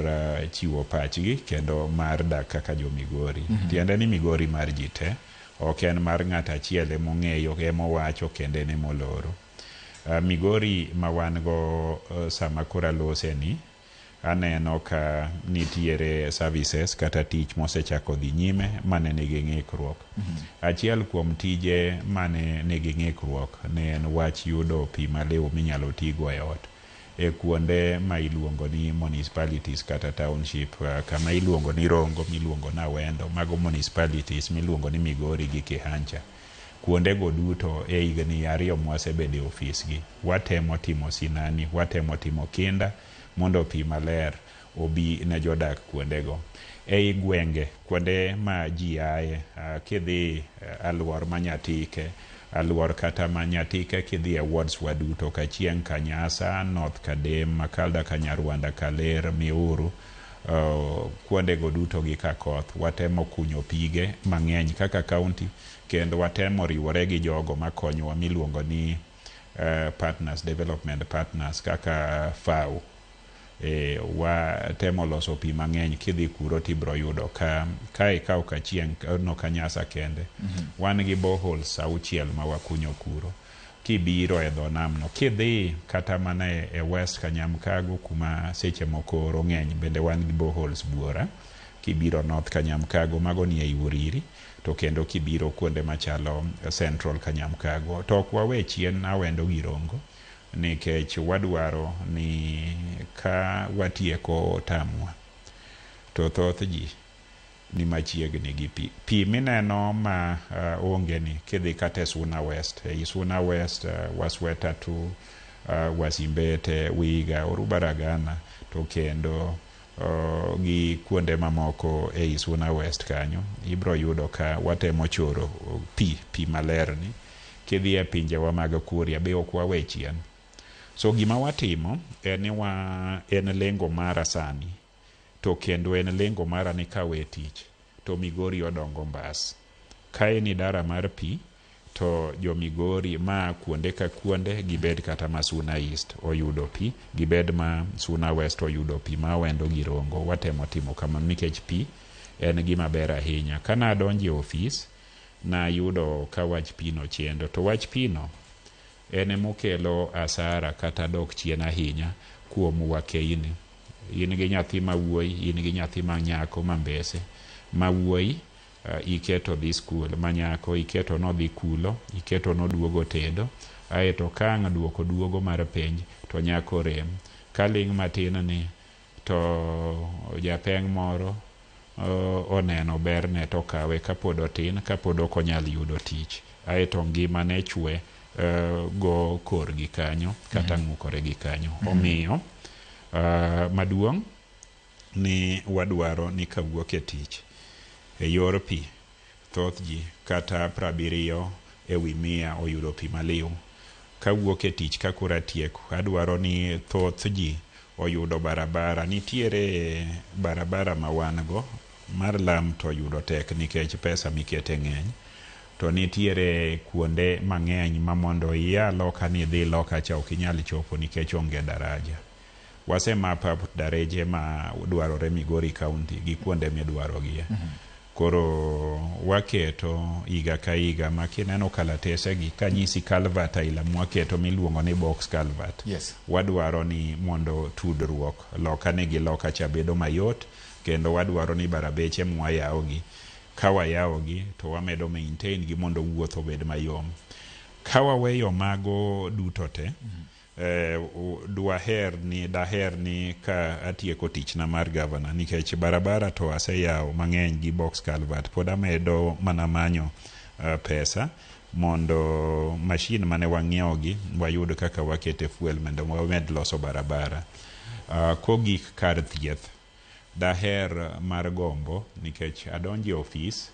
chiwo pachgi kendo mar dak kaka jo Migori. Tiende ni Migori mar ji te, ok en mar ng'ato achiel emong'eyo, emowacho kendo en emoloro. Migori ma wan go sama koro alose ni, aneno ka nitiere services kata tich mosechako dhi nyime mane nigi ng'ikruok. Achiel kuom tije mane nigi ng'ikruok ne en wach yudo pi maliw minyalo tigo e ot e kuonde ma iluongo ni municipalities kata township, kama iluongo ni Rongo, miluongo ni Awendo, mago municipalities miluongo ni Migori gi Kihancha. Kuondego duto e higni 2 mwasebedo e ofis gi, watemo timo sinani, watemo timo kinda mondo pi maler obi ne jodak kuondego. Ei gwenge, kuonde ma ji aye, kidhi aluor ma Nyatike, Aluor kata ma Nyatike kidhi e wards wa duto, Kachieng', Kanyasa, North Kadem, Makalda, Kanyarwanda, Kaler, Miuru, kuondego duto gi Kakoth, watemo kunyo pige mang'eny kaka county kendo watemo riwore gi jogo makonyowa miluongo ni partners, development partners kaka FAO. Watemo loso pi mang'eny. Kidhi kuro tibro yudo ka ikawo Kachieng' no Kanyasa kende, wan gi boreholes 6 ma wakunyo kuro. Kibiro e dho nam no, kidhi kata mana e West Kanyamkago kuma seche moko oro ng'eny, bende wan gi boreholes buora. Kibiro North Kanyamkago, mago ni ei Uriri, to kendo kibiro kuonde machalo Central Kanyamkago, to ok wawe chien Awendo gi Rongo, nikech wadwaro ni ka watieko tamwa to thoth ji ni machiegni gi pi. Pi mineno ma onge ni, kidhi kata e Suna West, ei Suna West, Wasweta tu, Wasimbete, Wiga, Orubaragana, to kendo gi kuonde mamoko ei Suna West kanyo, ibro yudo ka watemo choro pi maler ni. Kidhi e pinjewa mag Kuria be ok wawe chien. So gima watimo en ni en lengo mara sani, to kendo en lengo mara ni kawe tich to Migori odongo mbas. Ka en idara mar pi, to jo Migori ma kuonde ka kuonde, gibed kata ma Suna East oyudo pi, gibed ma Suna West oyudo pi, ma Awendo gi Rongo. Watemo timo kamano nikech pi en gima ber ahinya. Ka nadonjo e ofis, nayudo ka wach pi no chendo, to wach pi no en emokelo asara kata dok chien ahinya kuom wakeini. In gi nyathi ma wuoyi, in gi nyathi ma nyako ma mbese. Ma wuoyi iketo dhi skul, ma nyako iketo nodhi kulo, iketo noduogo tedo, aeto ka ang' duoko duogo mar penj to nyako rem. Ka ling' matin ni to japeng' moro oneno berne to kawe kapod otin, kapod ok onyal yudo tich, aeto ngimane chwe go korgi kanyo kata ng'ukore gi kanyo. Omiyo maduong' ni wadwaro ni kawuok e tich e yor pi, thoth ji kata 70% oyudo pi maliw. Kawuok e tich ka koro atieko, adwaro ni thoth ji oyudo barabara. Nitiere barabara ma wan go mar lam to yudo tek nikech pesa mikete ng'eny, to nitiere kuonde mang'eny ma mondo ia loka ni idhi loka cha ok inyal chopo nikech onge daraja. Wase map up dareje ma dwarore Migori County gi kuonde midwarogie. Koro waketo higa ka higa ma kineno kalatese gi kanyisi culvert aila mwaketo miluongo ni box culvert. Wadwaro ni mondo tudruok loka ne gi loka cha bedo mayot, kendo wadwaro ni barabeche mwayawogi, ka wayawogi to wamedo maintain gi mondo wuoth obed mayom. Ka waweyo mago duto te, daher ni ka atieko tichna mar gavana, nikech barabara to aseyawo mang'eny gi box culvert, pod amedo mana manyo pesa mondo machine mane wang'iewo gi wayud kaka wakete fuel mondo wamed loso barabara. Kogik kar thieth, daher mar gombo nikech adonjo e ofis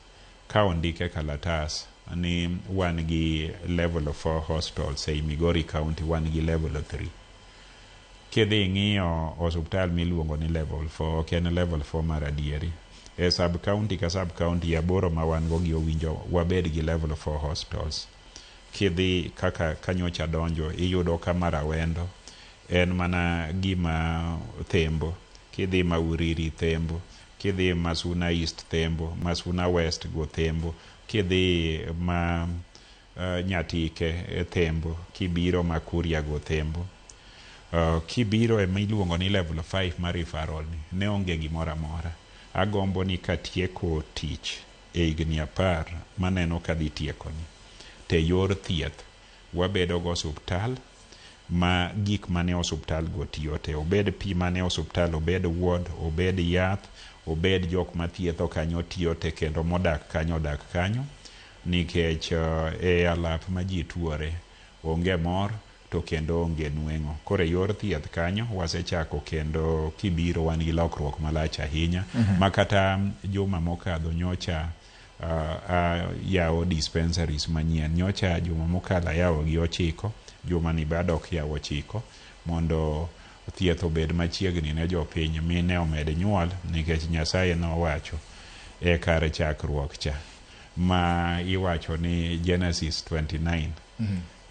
ka ondike kalatas ni wan gi level 4 hospitals ei Migori County, wan gi level 3. Kidhi ing'iyo osuptal miluongo ni level 4, ok en level 4 mar adieri. E sub county ka sub county 8 ma wan go gi owinjo wabed gi level 4 hospitals. Kidhi kaka kanyocha donjo, iyudo ka mar Awendo en mana gima thembo. Kidhi ma Uriri thembo, kidhi ma Suna East thembo, ma Suna West go thembo, kidhi ma Nyatike thembo, kibiro ma Kuria go thembo. Kibiro ema iluongo ni level 5 mar referral ni, ne onge gimoro amora. Agombo ni katieko tich e higni 10 maneno kadhi tieko ni, te yor thieth wabedo go osuptal ma gik mane osuptal go tiyo te, obed pi mane osuptal, obed ward, obed yath, obed jok mathietho kanyo tiyo te, kendo modak kanyo odak kanyo, nikech e alap ma ji tuore onge mor to kendo onge nweng'o. Koro e yor thieth kanyo wasechako, kendo kibiro wan gi lokruok malach ahinya. Ma kata juma mokadho nyocha Ayawo dispensaries manyien. Nyocha juma mokalo ayawo gi 9, juma ni be adok yawo 9 mondo thieth obed machiegni ne jopiny mine omed nyuol nikech Nyasaye nowacho e kar chakruok cha ma iwacho ni Genesis 29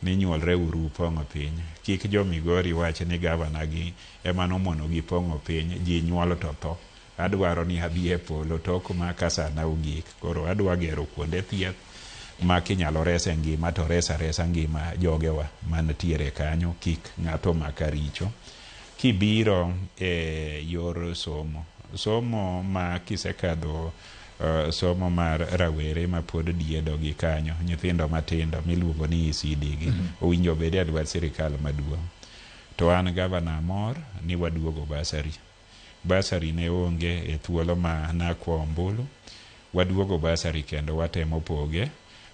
ni nyuolre uru upong'o piny. Kik jo Migori wach ni gavana gi ema nomono gi pong'o piny, ji nyuol to tho. Adwaro ni adhi e polo tok ma ka sana ogik. Koro adwa gero kuonde thieth ma kinyalo rese ngima to res aresa ngima jogewa mantiere kanyo kik ng'ato maka richo. Kibiro e yor somo, somo ma kisekadho somo mar rawere ma pod diedo gi kanyo, nyithindo matindo miluongo ni ECD gi, owinjo bed e lwet sirikal maduong'. To an gavana amor ni waduogo bursary. Bursary ne onge e thuolo ma nakwo ombulu. Waduogo bursary kendo watemo poge.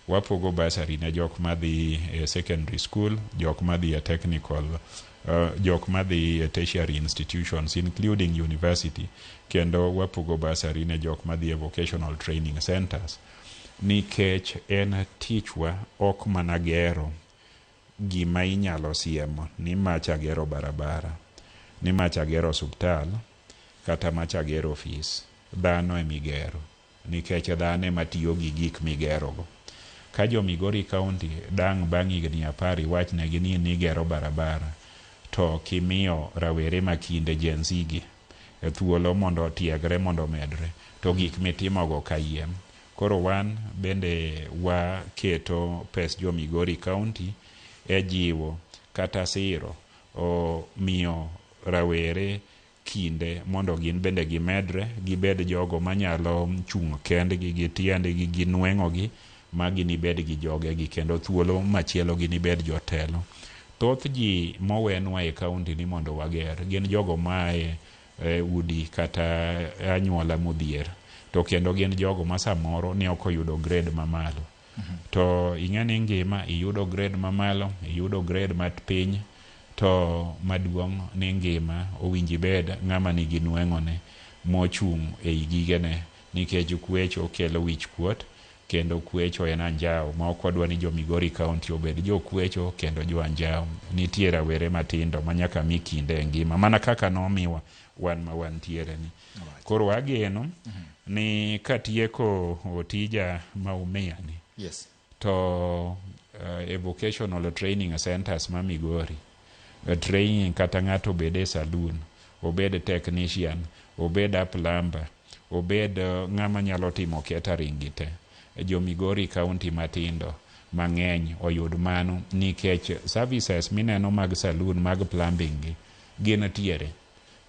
Wapogo bursary ne jok madhi e secondary school, jok madhi e technical, jok madhi e tertiary institutions including university, kendo wapogo bursary ne jok madhi e vocational training centers. Nikech en tichwa ok mana gero gima inyalo siemo ni macha gero barabara, ni macha gero osuptal, kata macha gero ofis. Dhano emigero, nikech dhano ema tiyo gi gik migerogo. Ka jo Migori County dang' bang' higni 10 iwachnegi ni nigero barabara, to kimiyo rawere ma kinde Gen Z gi e thuolo mondo otiegre mondo omedre, to gik mitimogo kayiem. Koro wan bende waketo pes jo Migori County e jiwo kata siro o miyo rawere kinde mondo gin bende gimedre, gibed jogo manyalo chung' kendgi gi tiendgi gi nweng'ogi ma ginibed gi jogegi kendo thuolo machielo ginibed jotelo. Thoth ji mowenwa e kaunti ni mondo wager gin jogo maae e udi kata anyuola modhier, to kendo gin jogo ma samoro ne ok oyudo grade mamalo. To ing'e ni ngima iyudo grade mamalo, iyudo grade mapiny, to maduong' ni ngima owinji bed ng'ama nigi nweng'one mochung' ei gigene, nikech kwecho kelo wich kuot kendo kwecho en anjawo ma ok wadwa ni jo Migori County obed jokwecho kendo jo anjawo. Nitie rawere matindo ma nyaka mi kinde e ngima mana kaka nomiwa wan ma wantiere ni. Koro ageno ni katieko otija ma umiya ni, to e vocational training centers ma Migori, training kata ng'ato obed e saloon, obed technician, obed a plumber, obed ng'ama nyalo timo catering gi te, jo Migori County matindo mang'eny oyud mano, nikech services mineno mag saloon mag plumbing gi gin tiere.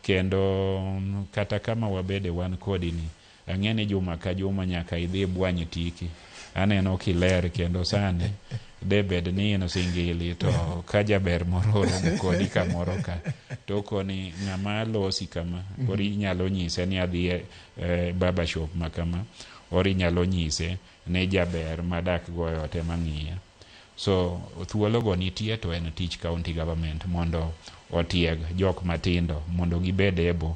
Kendo kata kama wabede wan kodi ni, ang'e ni juma ka juma nyaka idhi bwany tiki. Aneno kiler kendo sani de bed ni in singili to ka jaber moro oromo kodi kamoro ka to koni ng'ama losi kama, koro inyalo nyise ni adhi e barber shop ma kama, or inyalo nyise ni jaber madak go e ot ema ng'iya. So thuologo nitie, to en tich county government mondo otieg jok matindo mondo gibed able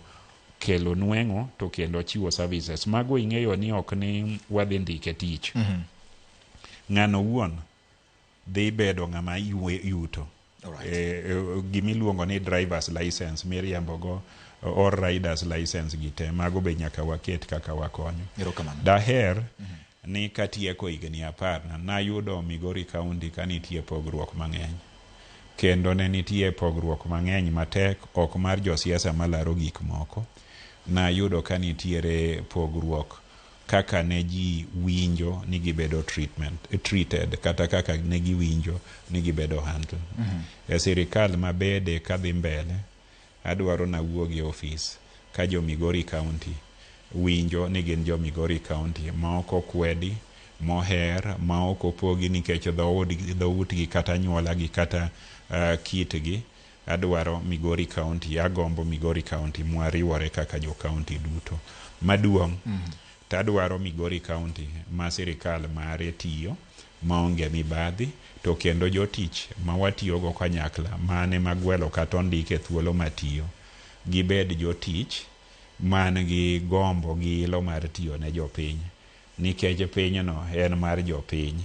kelo nweng'o to kendo chiwo services. Mago ing'eyo ni ok ni wadhi ndike tich. Ng'ano wuon dhi bedo ng'ama yuto. Gimiluongo ni drivers license miriembogo or riders license gi te, mago be nyaka waket kaka wakonyo. Erokamano. Daher ni katieko higni 10 nayudo Migori County ka nitie pogruok mang'eny. Kendo ne nitie pogruok mang'eny matek, ok mar josiasa malaro gik moko. Nayudo ka nitiere pogruok kaka ne ji winjo ni gibedo treated kata kaka ne giwinjo ni gibedo handled. E sirikal mabede kadhi mbele, adwaro nawuog e ofis ka jo Migori County winjo ni gin jo Migori County ma ok okwedi, moher, ma ok opogi nikech dhoutgi kata anyuolagi kata kitgi. Adwaro Migori County, agombo Migori County mwariwore kaka jo county duto. Maduong' to adwaro Migori County ma sirikal mare tiyo maonge mibadhi, to kendo jotich ma watiyogo kanyakla mane magwelo kata ondik e thuolo matiyo gibed jotich man gi gombo gi ilo mar tiyo ne jopiny. Nikech pinyno en mar jopiny.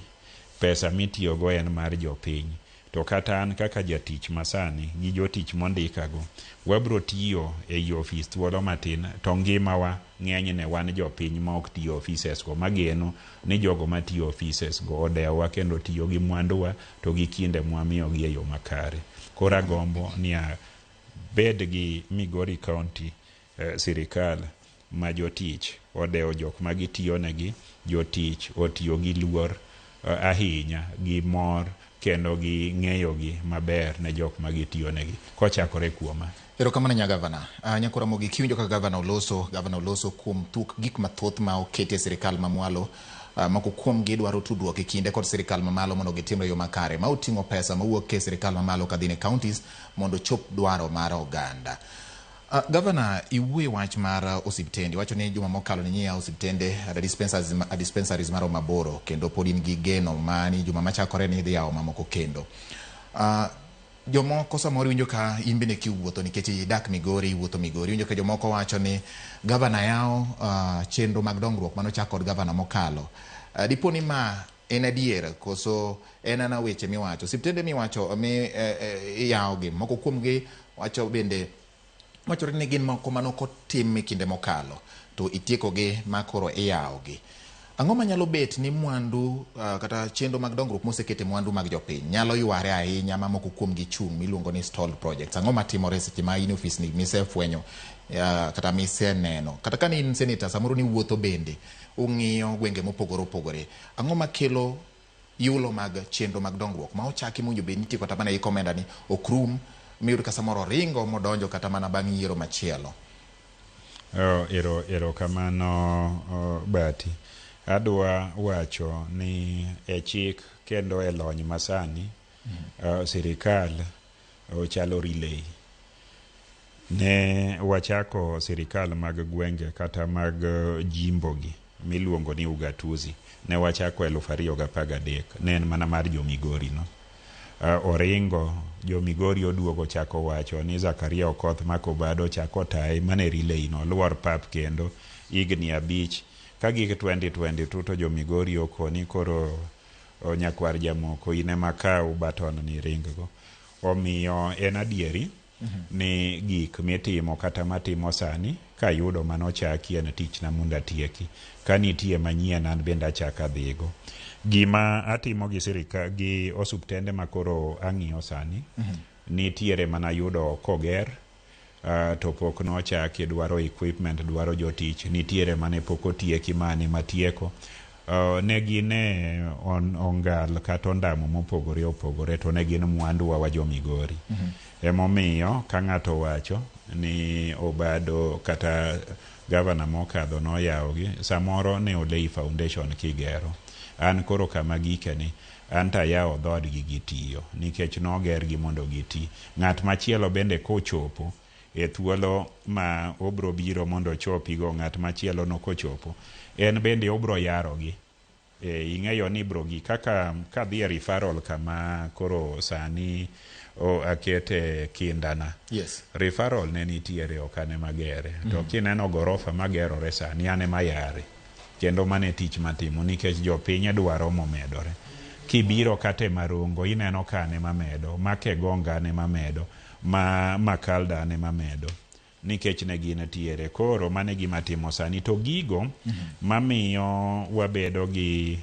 Pesa mitiyogo en mar jopiny. To kata an kaka jatich masani gi jotich mondikago, wabro tiyo ei ofis thuolo matin to ngimawa ng'enyne wan jopiny ma ok ti e offices go mageno ni jogo matiyo e offices go odewowa kendo tiyo gi mwanduwa to gi kinde mwamiyogi e yo makare. Koro agombo ni abed gi Migori County sirikal ma jotich odewo jok ma gitiyonegi, jotich otiyo gi luor ahinya, gi mor kendo gi ng'eyogi maber ne jok ma gitiyonegi kochakore kuoma. Erokamano nya gavana. Nyakora Mogik, kiwinjo kaka gavana oloso, gavana oloso kuom tuk gik mathoth ma oketi e sirikal mamwalo. Moko kuomgi dwaro tudruok e kinde kod sirikal mamalo mondo gitimre e yo makare. Ma oting'o pesa mawuok e sirikal mamalo kadhi ne counties mondo ochop dwaro mar oganda. Gavana, iwuoyo wach mar osiptende. Iwacho ni juma mokalo ne iyawo osiptende dispensaries, dispensaries maromo 8 kendo pod in gi geno ma ni juma machakore ni idhi yawo mamoko kendo. Jomoko samoro winjo ka in bende kiwuotho nikech idak Migori, iwuotho Migori, iwinjo ka jomoko wacho ni gavana yawo chenro mag dongruok manochak kod gavana mokalo. Dipo ni ma en adier koso en ana weche miwacho? Osiptende miwacho mi iyawogi, moko kuomgi wacho bende wachore ni gin moko manok otim e kinde mokalo to itiekogi ma koro iyawogi. Ang'o manyalo bet ni mwandu kata chenro mag dongruok mosekete mwandu mag jopiny nyalo yware ahinya ma moko kuomgi chung' miluongo ni stalled projects? Ang'o matimore seche ma in e ofisni misefwenyo kata miseneno? Kata ka ne in senator samoro niwuotho bende ung'iyo gwenge mopogore opogore. Ang'o makelo yulo mag chenro mag dongruok ma ochaki mowinjo bed ni itieko kata mana gi komenda ni ok rum miyud ka samoro oringo modonjo kata mana bang' yiero machielo? Erokamano Bati. Adwa wacho ni e chik kendo e lony masani, sirikal ochalo relay. Ne wachako sirikal mag gwenge kata mag jimbo gi miluongo ni ugatuzi. Ne wachako 2013. Ne en mana mar jo Migori no. Oringo jo Migori oduogo chako wacho ni Zakaria Okoth Makobado chako taye mane relay no luor pap kendo higni 5 ka gik 2022 to jo Migori okoni koro nyakwar jamoko in ema kaw baton ni ring go. Omiyo en adieri ni gik mitimo kata matimo sani kayudo manochaki en tichna mondo atieki. Ka nitie manyien an bende achako adhigo. Gima atimo gi sirika gi osuptende makoro ang'iyo sani, nitiere mana yudo koger to pok nochaki, dwaro equipment, dwaro jotich, nitiere mane pok otieki mane matieko. Ne gin e ongal kata ondamo mopogore opogore to ne gin mwanduwa wa jo Migori. Emomiyo ka ng'ato wacho ni Obado kata gavana mokadho noyawogi, samoro ne olei foundation kigero. An koro kama gike ni, an to ayawo dhoodgi gitiyo nikech nogergi mondo giti. Ng'at machielo bende kochopo e thuolo ma obro biro mondo ochopigo, ng'at machielo no kochopo, en bende obro yarogi. Ing'eyo ni ibro gi kaka kadhi e referral kama koro sani akete kindana. Yes. Referral ne nitiere ok an ema gere. To kineno gorofa magerore sani an ema yare. Kendo mano e tich matimo nikech jopiny dwaro momedore. Kibiro kata e Marongo ineno ka an ema medo, ma Kegonga an ema medo, ma Makalda an ema medo. Nikech ne gin tiere. Koro mano e gima timo sani. To gigo mamiyo wabedo gi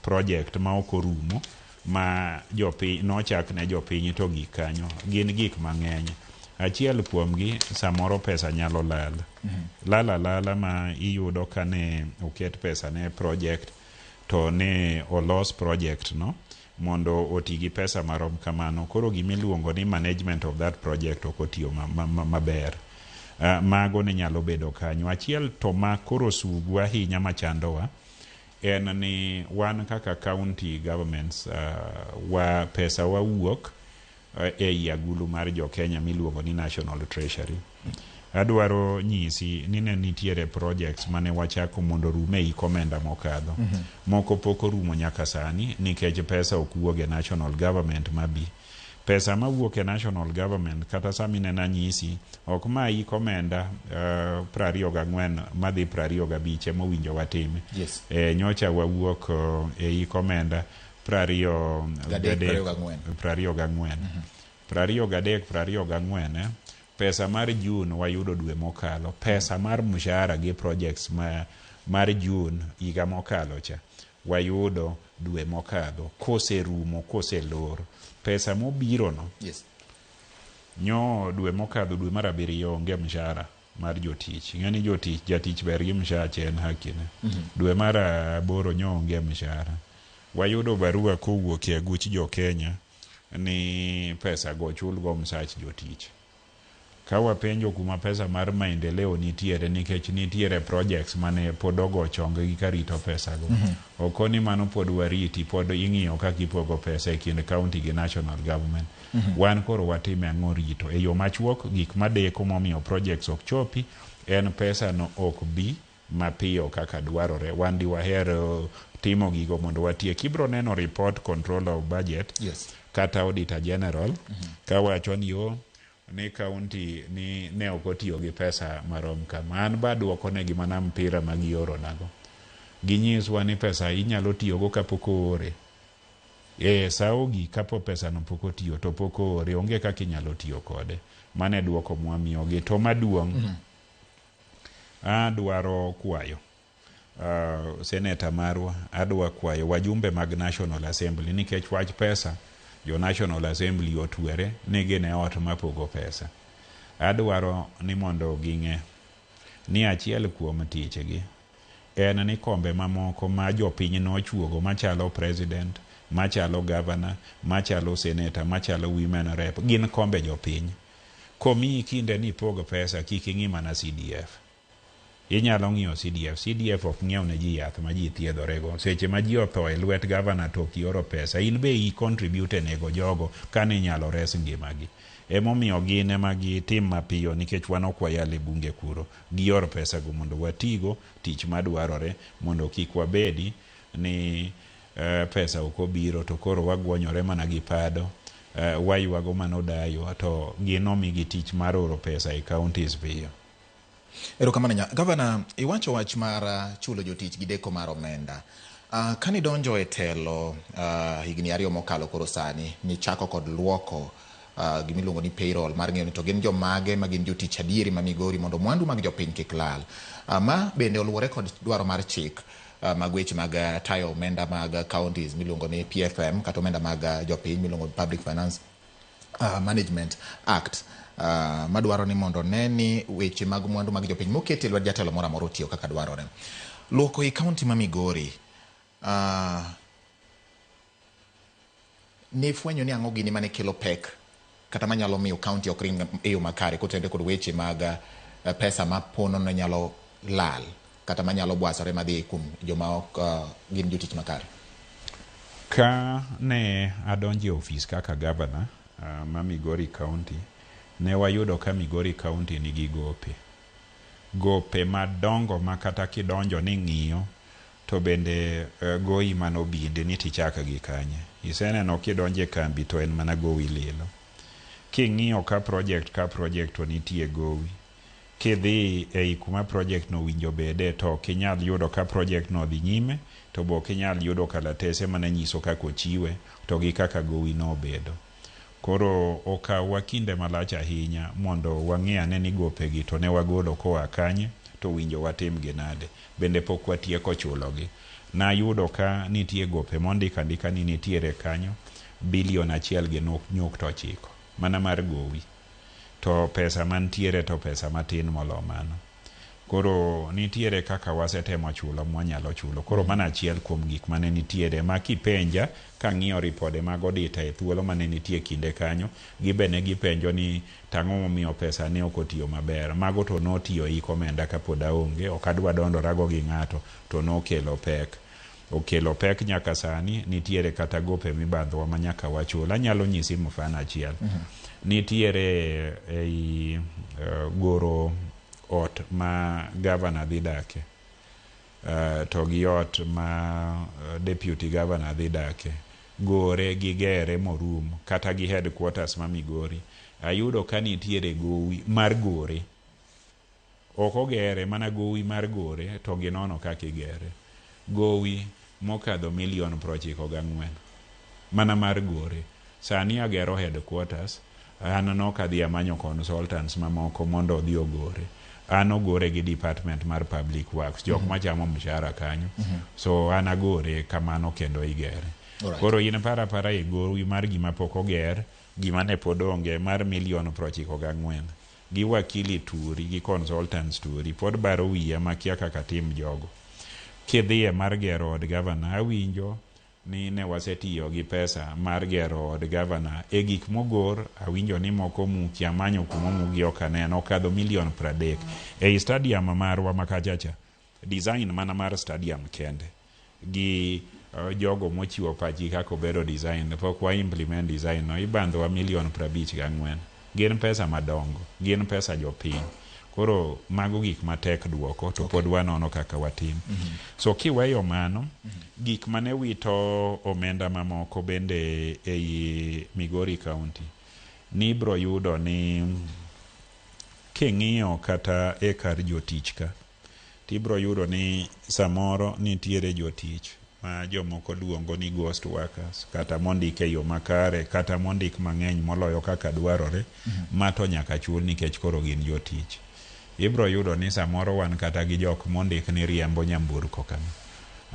project ma ok orumo ma jopiny nochak ne jopiny to gik kanyo gin gik mang'eny. Achiel kuomgi samoro pesa nyalo lal. Lal alala ma iyudo ka ne oket pesa ne project to ne olos project no mondo oti gi pesa marom kamano. Koro gimiluongo ni management of that project ok otiyo maber. Mago ne nyalo bedo kanyo. Achiel to ma koro sugu ahinya machandowa en ni wan kaka county governments wa pesa wawuok ei agulu mar jo Kenya miluongo ni National Treasury. Adwaro nyisi ni ne nitiere projects mane wachako mondo orum e hik omenda mokadho. Moko pok orumo nyaka sani nikech pesa ok wuog e national government mabi. Pesa mawuok e national government kata sama ineno anyisi ok ma ik omenda 24 madhi 25 ema owinjo watime. Yes. Nyocha wawuok e ik omenda 23 24. 23 24 pesa mar June wayudo dwe mokalo. Pesa mar mshahara gi projects ma mar June higa mokalo cha wayudo dwe mokadho koserumo koselor. Pesa mobiro no Yes. nyo dwe mokadho dwe mar abiriyo onge mshahara mar jotich. Ing'e ni jotich jatich ber gi mshache en haki ne. Dwe mar aboro nyo onge mshahara. Wayudo barua kowuok e aguch jo Kenya ni pesa go chulgo msach jotich. Ka wapenjo kuma pesa mar maendeleo nitiere nikech nitiere projects mane pod ogo chonggi karito pesa go. Okoni mano pod wariti pod ing'iyo kaka ipogo pesa e kind county gi national government. Wan koro watime ang'o rito e yo machuok gik madeko momiyo projects ok chopi en pesa no ok bi mapiyo kaka dwarore. Wan diwaher timo gigo mondo watiek. Ibro neno report control of budget Yes. kata auditor general kawacho ni o ni county ni ne ok otiyo gi pesa marom kama. An ba duoko negi mana mpira ma gioro nago. Ginyiswa ni pesa inyalo tiyogo kapok oore. E sa ogik kapo pesa no pok otiyo to pok oore onge kaka inyalo tiyo kode. Mano e duoko mwamiyogi. To maduong' adwaro kwayo seneta marwa adwa kwayo wajumbe mag National Assembly nikech wach pesa jo National Assembly otwere ni gin e ot mapogo pesa. Adwaro ni mondo ging'e ni achiel kuom tichgi en ni kombe mamoko ma jopiny nochuogo machalo president, machalo governor, machalo senator, machalo women rep gin kombe jopiny. Komiyi kinde ni ipog pesa kik ing'i mana CDF. Inyalo ng'iyo CDF. CDF ok ng'iew ne ji yath ma ji thiedhorego. Seche ma ji otho e lwet gavana to ok ioro pesa, in be i contribute e nego jogo kane inyalo res ngimagi. Emomiyo gin ema gitim mapiyo nikech wan ok wayal e bunge kuro. Gior pesa go mondo watigo tich madwarore mondo kik wabedi ni pesa ok obiro to koro wagwonyore mana gi pado waywago mana odayo to gin omigi tich mar oro pesa e counties piyo. Erokamano nya. Gavana, iwacho wach mar chulo jotich gi deko mar omenda. Kanidonjo e telo higni 2 mokalo koro sani, nichako kod luoko gimiluongo ni payroll mar ng'eyo ni to gin jomage ma gin jotich adieri ma Migori mondo mwandu mag jopiny kik lal. Ma bende oluwore kod dwaro mar chik mag weche mag tayo omenda mag counties miluongo ni PFM kata omenda mag jopiny miluongo ni Public Finance Management Act madwaro ni mondo ne ni weche mag mwandu mag jopiny moket e lwet jatelo moro amora otiyo kaka dwarore. Luoko e kaunti ma Migori nifwenyo ni ang'o gini mane kelo pek kata manyalo miyo kaunti ok ring e yo makare kotenore kod weche mag pesa ma pono ne nyalo lal kata manyalo bwasore madhi kuom joma ok gin jotich makare. Ka ne adonjo e ofis kaka gavana ma Migori County, ne wayudo ka Migori County nigi gope. Gope madongo ma kata kidonjo ni ng'iyo to bende goyi mana obinde ni tichak gi kanye. Iseneno kidonjo e kambi to en mana gowi lilo. King'iyo ka project to nitie gowi. Kidhi ei kuma project no owinjo bede to ok inyal yudo ka project no odhi nyime to be ok inyal yudo kalatese mane nyiso kaka ochiwe to gi kaka gowi no obedo. Koro okawa kinde malach ahinya mondo wang'i ane ni gopegi to ne wagolo koa kanye to winjo watim gi nade. Bende pok watieko chulogi. Nayudo ka nitie gope mondik andika ni nitiere kanyo bilion 1.9 mana mar gowi. To pesa mantiere to pesa matin molo mano. Koro nitiere kaka wasetemo chulo mwanyalo chulo. Koro mano achiel kuom gik mane nitiere ma kipenja kang'iyo ripode mag auditor e thuolo mane nitie kinde kanyo, gibe ne gipenjo ni tang'o momiyo pesa ne ok otiyo maber. Mago to notiyo ik omenda kapod aonge, ok adwa dondorago gi ng'ato to nokelo pek. Okelo pek nyaka sani, nitiere kata gope mibadhowa ma nyaka wachul. Anyalo nyisi mfano achiel. Nitiere ei goro ot ma gavana dhi dake to gi ot ma deputy governor dhi dake. Gore gi gere morum kata gi headquarters ma Migori. Ayudo ka nitiere gowi mar gore. Ok ogere mana gowi mar gore to ginono kaka igere. Gowi mokadho milion 94 mana mar gore. Sani agero headquarters, an nok adhi amanyo consultants mamoko mondo odhi ogore. An ogore gi department mar public works, jok machamo mshahara kanyo. So an agore kamano kendo igere. Koro in para para e gowi mar gima pok oger, gima ne pod onge mar milion 94. Gi wakili turi, gi consultants turi, pod baro wiya makia kaka tim jogo. Kidhiye mar gero od gavana, awinjo ni ne wasetiyo gi pesa mar gero od gavana e gik mogor, awinjo ni moko omuki, amanyo kuma omuki ok aneno, okadho milion 30. Ei stadium marwa ma kachacha, design mana mar stadium kende gi jogo mochiwo pachgi kaka obedo design, pok wa implement design no, ibandhowa milion 54. Gin pesa madongo, gin pesa jopiny. Koro mago gik matek duoko to pod wanono kaka watim. So kiweyo mano, gik mane wito omenda mamoko bende ei Migori County, nibro yudo ni king'iyo kata e kar jotich ka, tibro yudo ni samoro nitiere jotich ma jomoko luongo ni ghost workers, kata mondik e yo makare, kata mondik mang'eny moloyo kaka dwarore, ma to nyaka chul nikech koro gin jotich. Ibro yudo ni samoro wan kata gi jok mondik ni riembo nyamburko kama.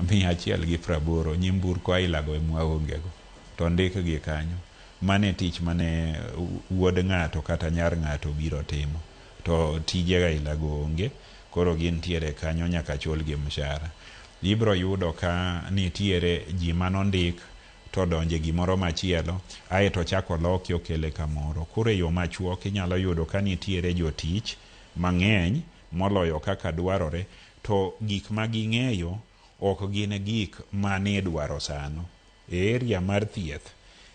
180 nyamburko ailago ema waonge go. To ndikgi kanyo. Mano e tich mane wuod ng'ato kata nyar ng'ato biro timo. To tije ailago onge, koro gintiere kanyo nyaka chulgi mshahara. Ibro yudo ka nitiere ji manondik to donje gimoro machielo, aeto ochako oloki okele kamoro. Koro e yo machuok inyalo yudo ka nitiere jotich mang'eny moloyo kaka dwarore, to gik ma ging'eyo ok gin gik manidwaro sano. E area mar thieth,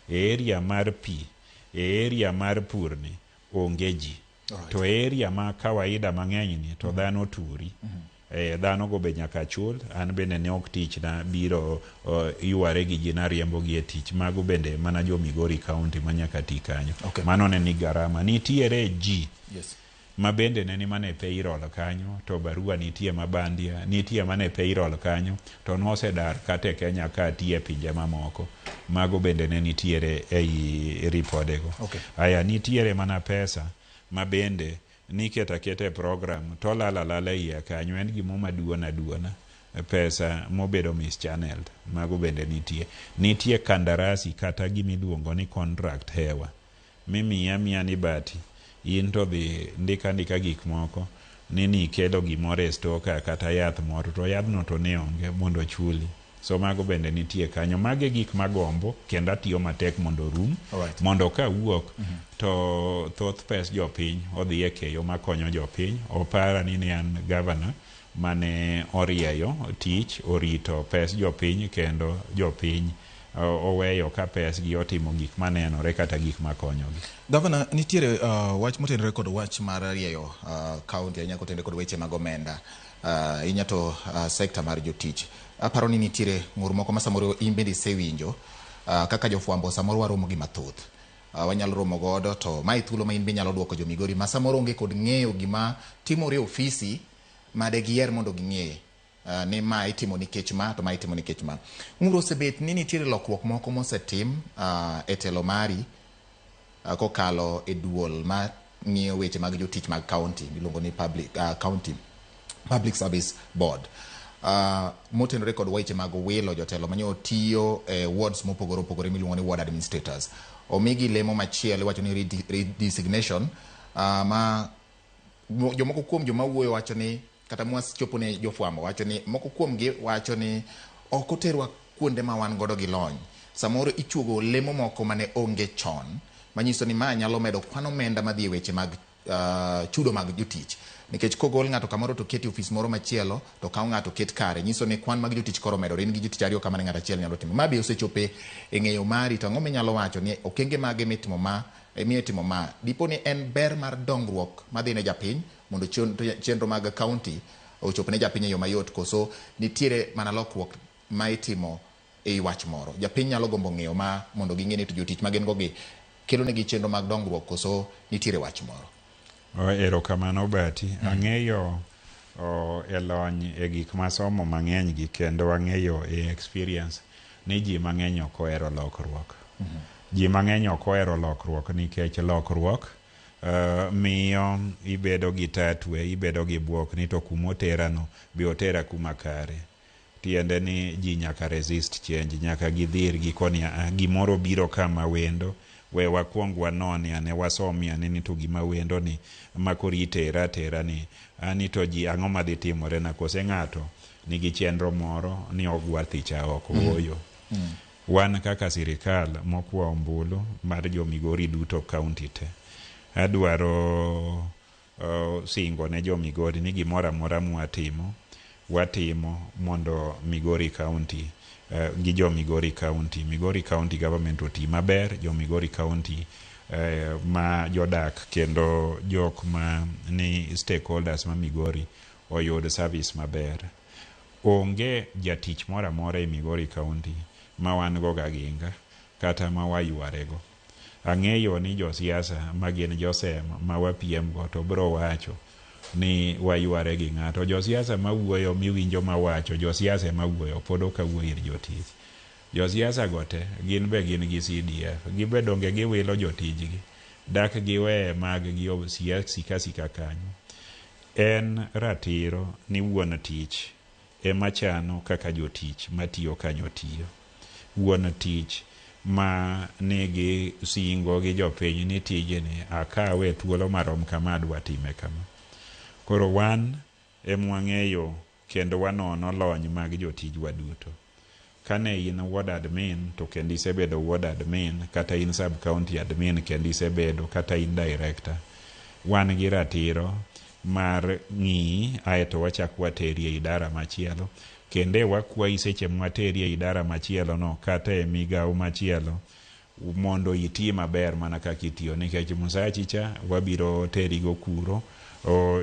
e area mar pi, e area mar purni, onge ji. To e area ma kawaida mang'eny ni to dhano turi. Dhano go be nyaka chul, an bende ne ok tichna biro yware gi ji nariembo gi e tich. Mago bende mana jo Migori County ma nyaka ti kanyo. Mano ne ni garama. Nitiere ji ma bende ne ni mana e payroll kanyo, to barua nitie ma bandia, nitie mana e payroll kanyo, to nosedar kata e Kenya ka tiyo e pinje mamoko. Mago bende ne nitiere ei ripodego. Aya, nitiere mana pesa ma bende niketo aketa e program to olal alala e iye kanyo, en gimo maduona duona, pesa mobedo mischanneled, mago bende nitie. Nitie kandarasi kata gimiluongo ni contract hewa, mimiya miya ni bati, in to dhi ndika ndika gik moko, ni nikelo gimoro e store ka kata yath moro, to yadhno to ne onge mondo ochuli. So mago bende nitie kanyo. Mago e gik magombo kendo atiyo matek mondo orum. Mondo kawuok to thoth pes jopiny odhi e keyo makonyo jopiny. Opara ni ne an gavana mane orieyo tich, orito pes jopiny kendo jopiny oweyo ka pesgi otimo gik manenore kata gik makonyogi. Gavana, nitiere wach motenore kod wach mar rieyo county ahinya kotenore kod weche mag omenda. Ahinya to sekta mar jotich. Aparo ni nitiere ng'ur moko ma samoro in bende isewinjo kaka jofwambo samoro waromo gi mathoth. Wanyalo romo godo to mae thuolo ma in be inyalo duoko jo Migori ma samoro onge kod ng'eyo gima timore e ofisi ma de giher mondo ging'e ni ma itimo nikech ma to ma itimo nikech ma. Ng'ur osebet ni nitiere lokruok moko mosetim e telo mari kokalo e duol ma ng'iyo weche mag jotich mag county miluongo ni public, county Public Service Board. Motenore kod weche mag wilo jotelo manyo tiyo e wards mopogore opogore miluongo ni ward administrators. Omigi lemo machielo iwacho ni redesignation ma jomoko kuom joma wuoyo wacho ni kata mwachopo ne jofwambo wacho ni moko kuomgi wacho ni ok oterwa kuonde ma wan godo gi lony. Samoro ichuogo lemo moko mane onge chon manyiso ni ma nyalo medo kwan omenda madhi e weche mag chudo mag jotich. Nikech kogol ng'ato kamoro to keti ofis moro machielo to kaw ng'ato ket kare nyiso ni kwan mag jotich koro omedore in gi jotich ariyo kama ne ng'ato achiel nyalo timo. Ma be osechope e ng'eyo mari to ang'o minyalo wacho ni okenge mage mitimo ma miyo ma dipo ni en ber mar dongruok madhi ne japiny mondo chenro mag county ochop ne japiny e yo mayot koso nitiere mana lokruok ma itimo ei wach moro. Japiny nyalo gombo ng'eyo ma mondo ging'e ni to jotich ma gin go gi kelo negi chenro mag dongruok koso nitiere wach moro. Erokamano Bati. Ang'eyo e lony e gik masomo mang'eny gi kendo ang'eyo e experience ni ji mang'eny ok ohero lokruok. Ji mang'eny ok ohero lokruok nikech lokruok miyo ibedo gi tatwe, ibedo gi buok ni to kumoterano be otera kuma kare. Tiende ni ji nyaka resist change, nyaka gidhir gikoni a gimoro biro kama wendo, we wakwong wanone ane, wasomie ane ni to gima wendo ni ma koro itera atera ni ani to ji ang'o madhi timore na kose ng'ato nigi chenro moro ni ogwa thicha oko. Ooyo. Wan kaka sirikal mokwa ombulu mar jo Migori duto county te, adwaro singo ne jo Migori ni gimoro amora mwatimo, watimo mondo Migori County gi jo Migori County, Migori County government oti maber, jo Migori County ma jodak kendo jok ma ni stakeholders ma Migori oyud service maber. Onge jatich moro amora e Migori County ma wan go gaginga kata ma wayware go. Ang'eyo ni josiasa ma gin josem ma wapiem go to bro wacho ni wayware gi ng'ato. Josiasa mawuoyo miwinjo mawacho, josiasa ema wuoyo, pod ok awuo ir jotich. Josiasa go te gin be gin gi CDF, gibe donge giwilo jotijgi, dak giwe mag gi sika sika kanyo. En ratiro ni wuon tich ema chano kaka jotich matiyo kanyo tiyo. Wuon tich ma nigi singo gi jopiny ni tijni akawe thuolo marom kama adwa time kama. Koro wan emwang'eyo kendo wanono lony mag jotijwa duto. Kane in ward admin to kendo isebedo ward admin, kata in sub county admin kendo isebedo, kata in director, wan gi ratiro mar ng'iyi aeto wachak wateri e idara machielo. Kendo wakwayi seche mwateri e idara machielo no kata e migawo machielo mondo iti maber mana kaka itiyo, nikech msachi cha wabiro terigo kuro.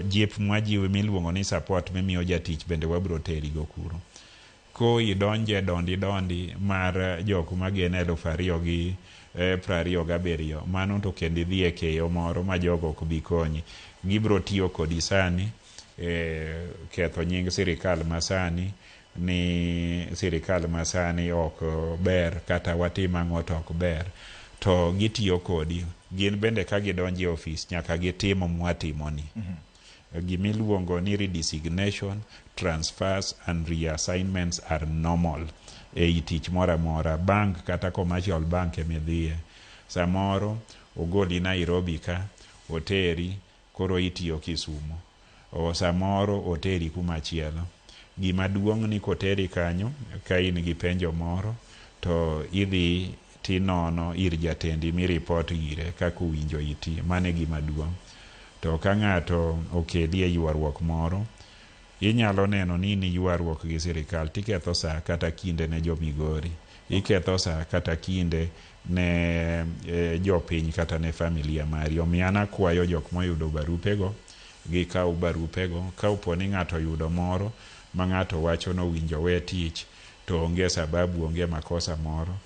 Jip mwajiwi miluongo ni support mimiyo jatich bende wabiro terigo kuro. Ko idonje dondi dondi mar jok mageno 2027, mano to kendo idhi e keyo moro ma jogo ok bi konyi. Gibiro tiyo kodi sani ketho nying sirikal masani ni sirikal masani ok ber, kata watim ang'o to ok ber, to gitiyo kodi. Gin bende ka gidonjo e ofis nyaka gitim mwatimoni. Gimiluongo ni redesignation, transfers and reassignments are normal ei tich moro amora. Bank kata commercial bank emidhiye, samoro ogoli Nairobi ka oteri koro itiyo Kisumo, o samoro oteri kumachielo. Gima duong' ni koteri kanyo ka in gi penjo moro to idhi tinono ir jatendi mi report ire kaka owinjo iti. Mano e gima duong'. To ka ng'ato okeli e ywaruok moro, inyalo neno ni in ywaruok gi sirikal tiketho saa kata kinde ne jo Migori, iketho saa kata kinde ne jopiny kata ne familia mari. Omiyo an akwayo jok moyudo barupego gikaw barupego. Ka opo ni ng'ato oyudo moro ma ng'ato wacho ni owinjo we tich to onge sababu, onge makosa moro,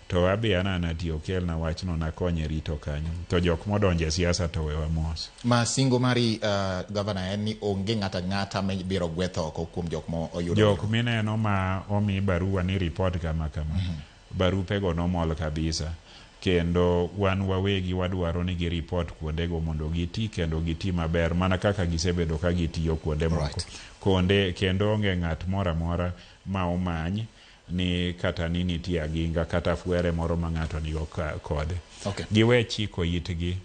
to abe an anati okelna wachno nakonye rito kanyo. To jok modonjo e siasa to wewa mos. Ma singo mari gavana en ni onge ng'ata ang'ata mibiro gwetho oko kuom jok mo oyudo. Jok mineno ma omi barua ni report kama kama, barupego nomol kabisa, kendo wan wawegi wadwaro ni gi report kuondego mondo giti kendo giti maber mana kaka gisebedo ka gitiyo kuonde moko. Konde kendo onge ng'at moro amora ma omany ni kata ni nitie aginga kata fwere moro ma ng'ato nigo kode. Giwe chiko itgi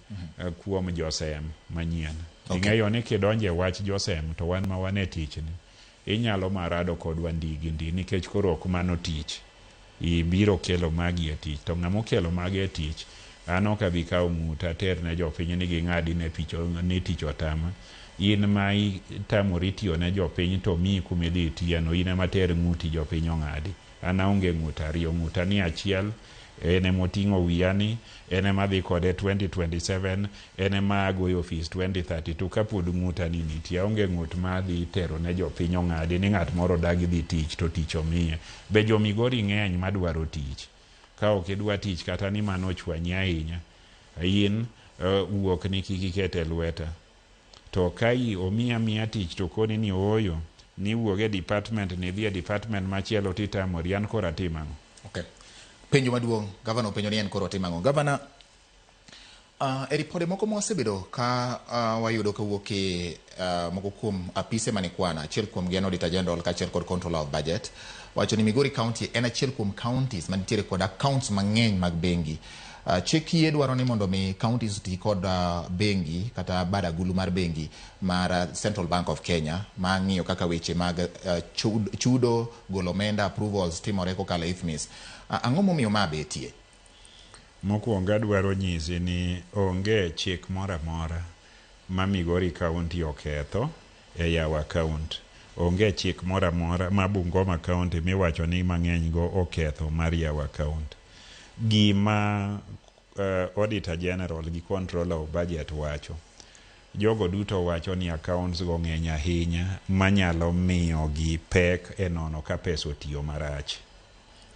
kuom josem manyien. Ing'eyo ni kidonje wach josem to wan ma wan e tich ni inyalo marado kodwa ndigi ndi, nikech koro ok mano tich ibiro kelo magi e tich, to ng'ama okelo magi e tich an ok abi kawo ng'uta ater ne jopiny ni ging'adi ne picho ni tich otama. In ma itamori tiyo ne jopiny to miyi kuma idhi itiyeno, in ema ter ng'uti jopiny ong'adi. An aonge ng'ut ariyo, ng'uta ni achiel En ema oting'o wiya ni, en ema adhi kode 2027, en ema agoyo ofis 2032 kapod ng'uta ni nitie. Aonge ng'ut ma adhi tero ne jopiny ong'adi ni ng'at moro odagi dhi tich to tich omiye. Be jo Migori ng'eny madwaro tich. Ka ok idwa tich kata ni mano ochwanyi ahinya, in wuok ni kik iket e lweta. To ka omiyi amiya tich to koni ni ooyo, ni wuog e department ni idhi e department machielo titamori, an koro atim ang'o? Okay. Penjo maduong', gavana openjo ni en koro otim ang'o? Gavana, e ripode moko mwasebedo ka wayudo kawuok e moko kuom apise mani kwana, achiel kuom gi en Auditor General kaachiel kod Controller of Budget, wacho ni Migori County en achiel kuom counties mantiere kod accounts mang'eny mag bengi. Chik yie dwaro ni mondo mi counties oti kod bengi kata bad agulu mar bengi mar Central Bank of Kenya ma ng'iyo kaka weche mag chudo, golo omenda, approvals timore kokalo e IFMIS. Ang'o momiyo ma betie? Mokwongo adwaro nyisi ni onge chik moro amora ma Migori County oketho e yawo account. Onge chik moro amora ma Bungoma County miwacho ni mang'eny go oketho mar yawo account. Gima Auditor General gi Controller of Budget wacho, jogo duto wacho ni accounts go ng'eny ahinya manyalo miyo gi pek e nono ka pesa otiyo marach.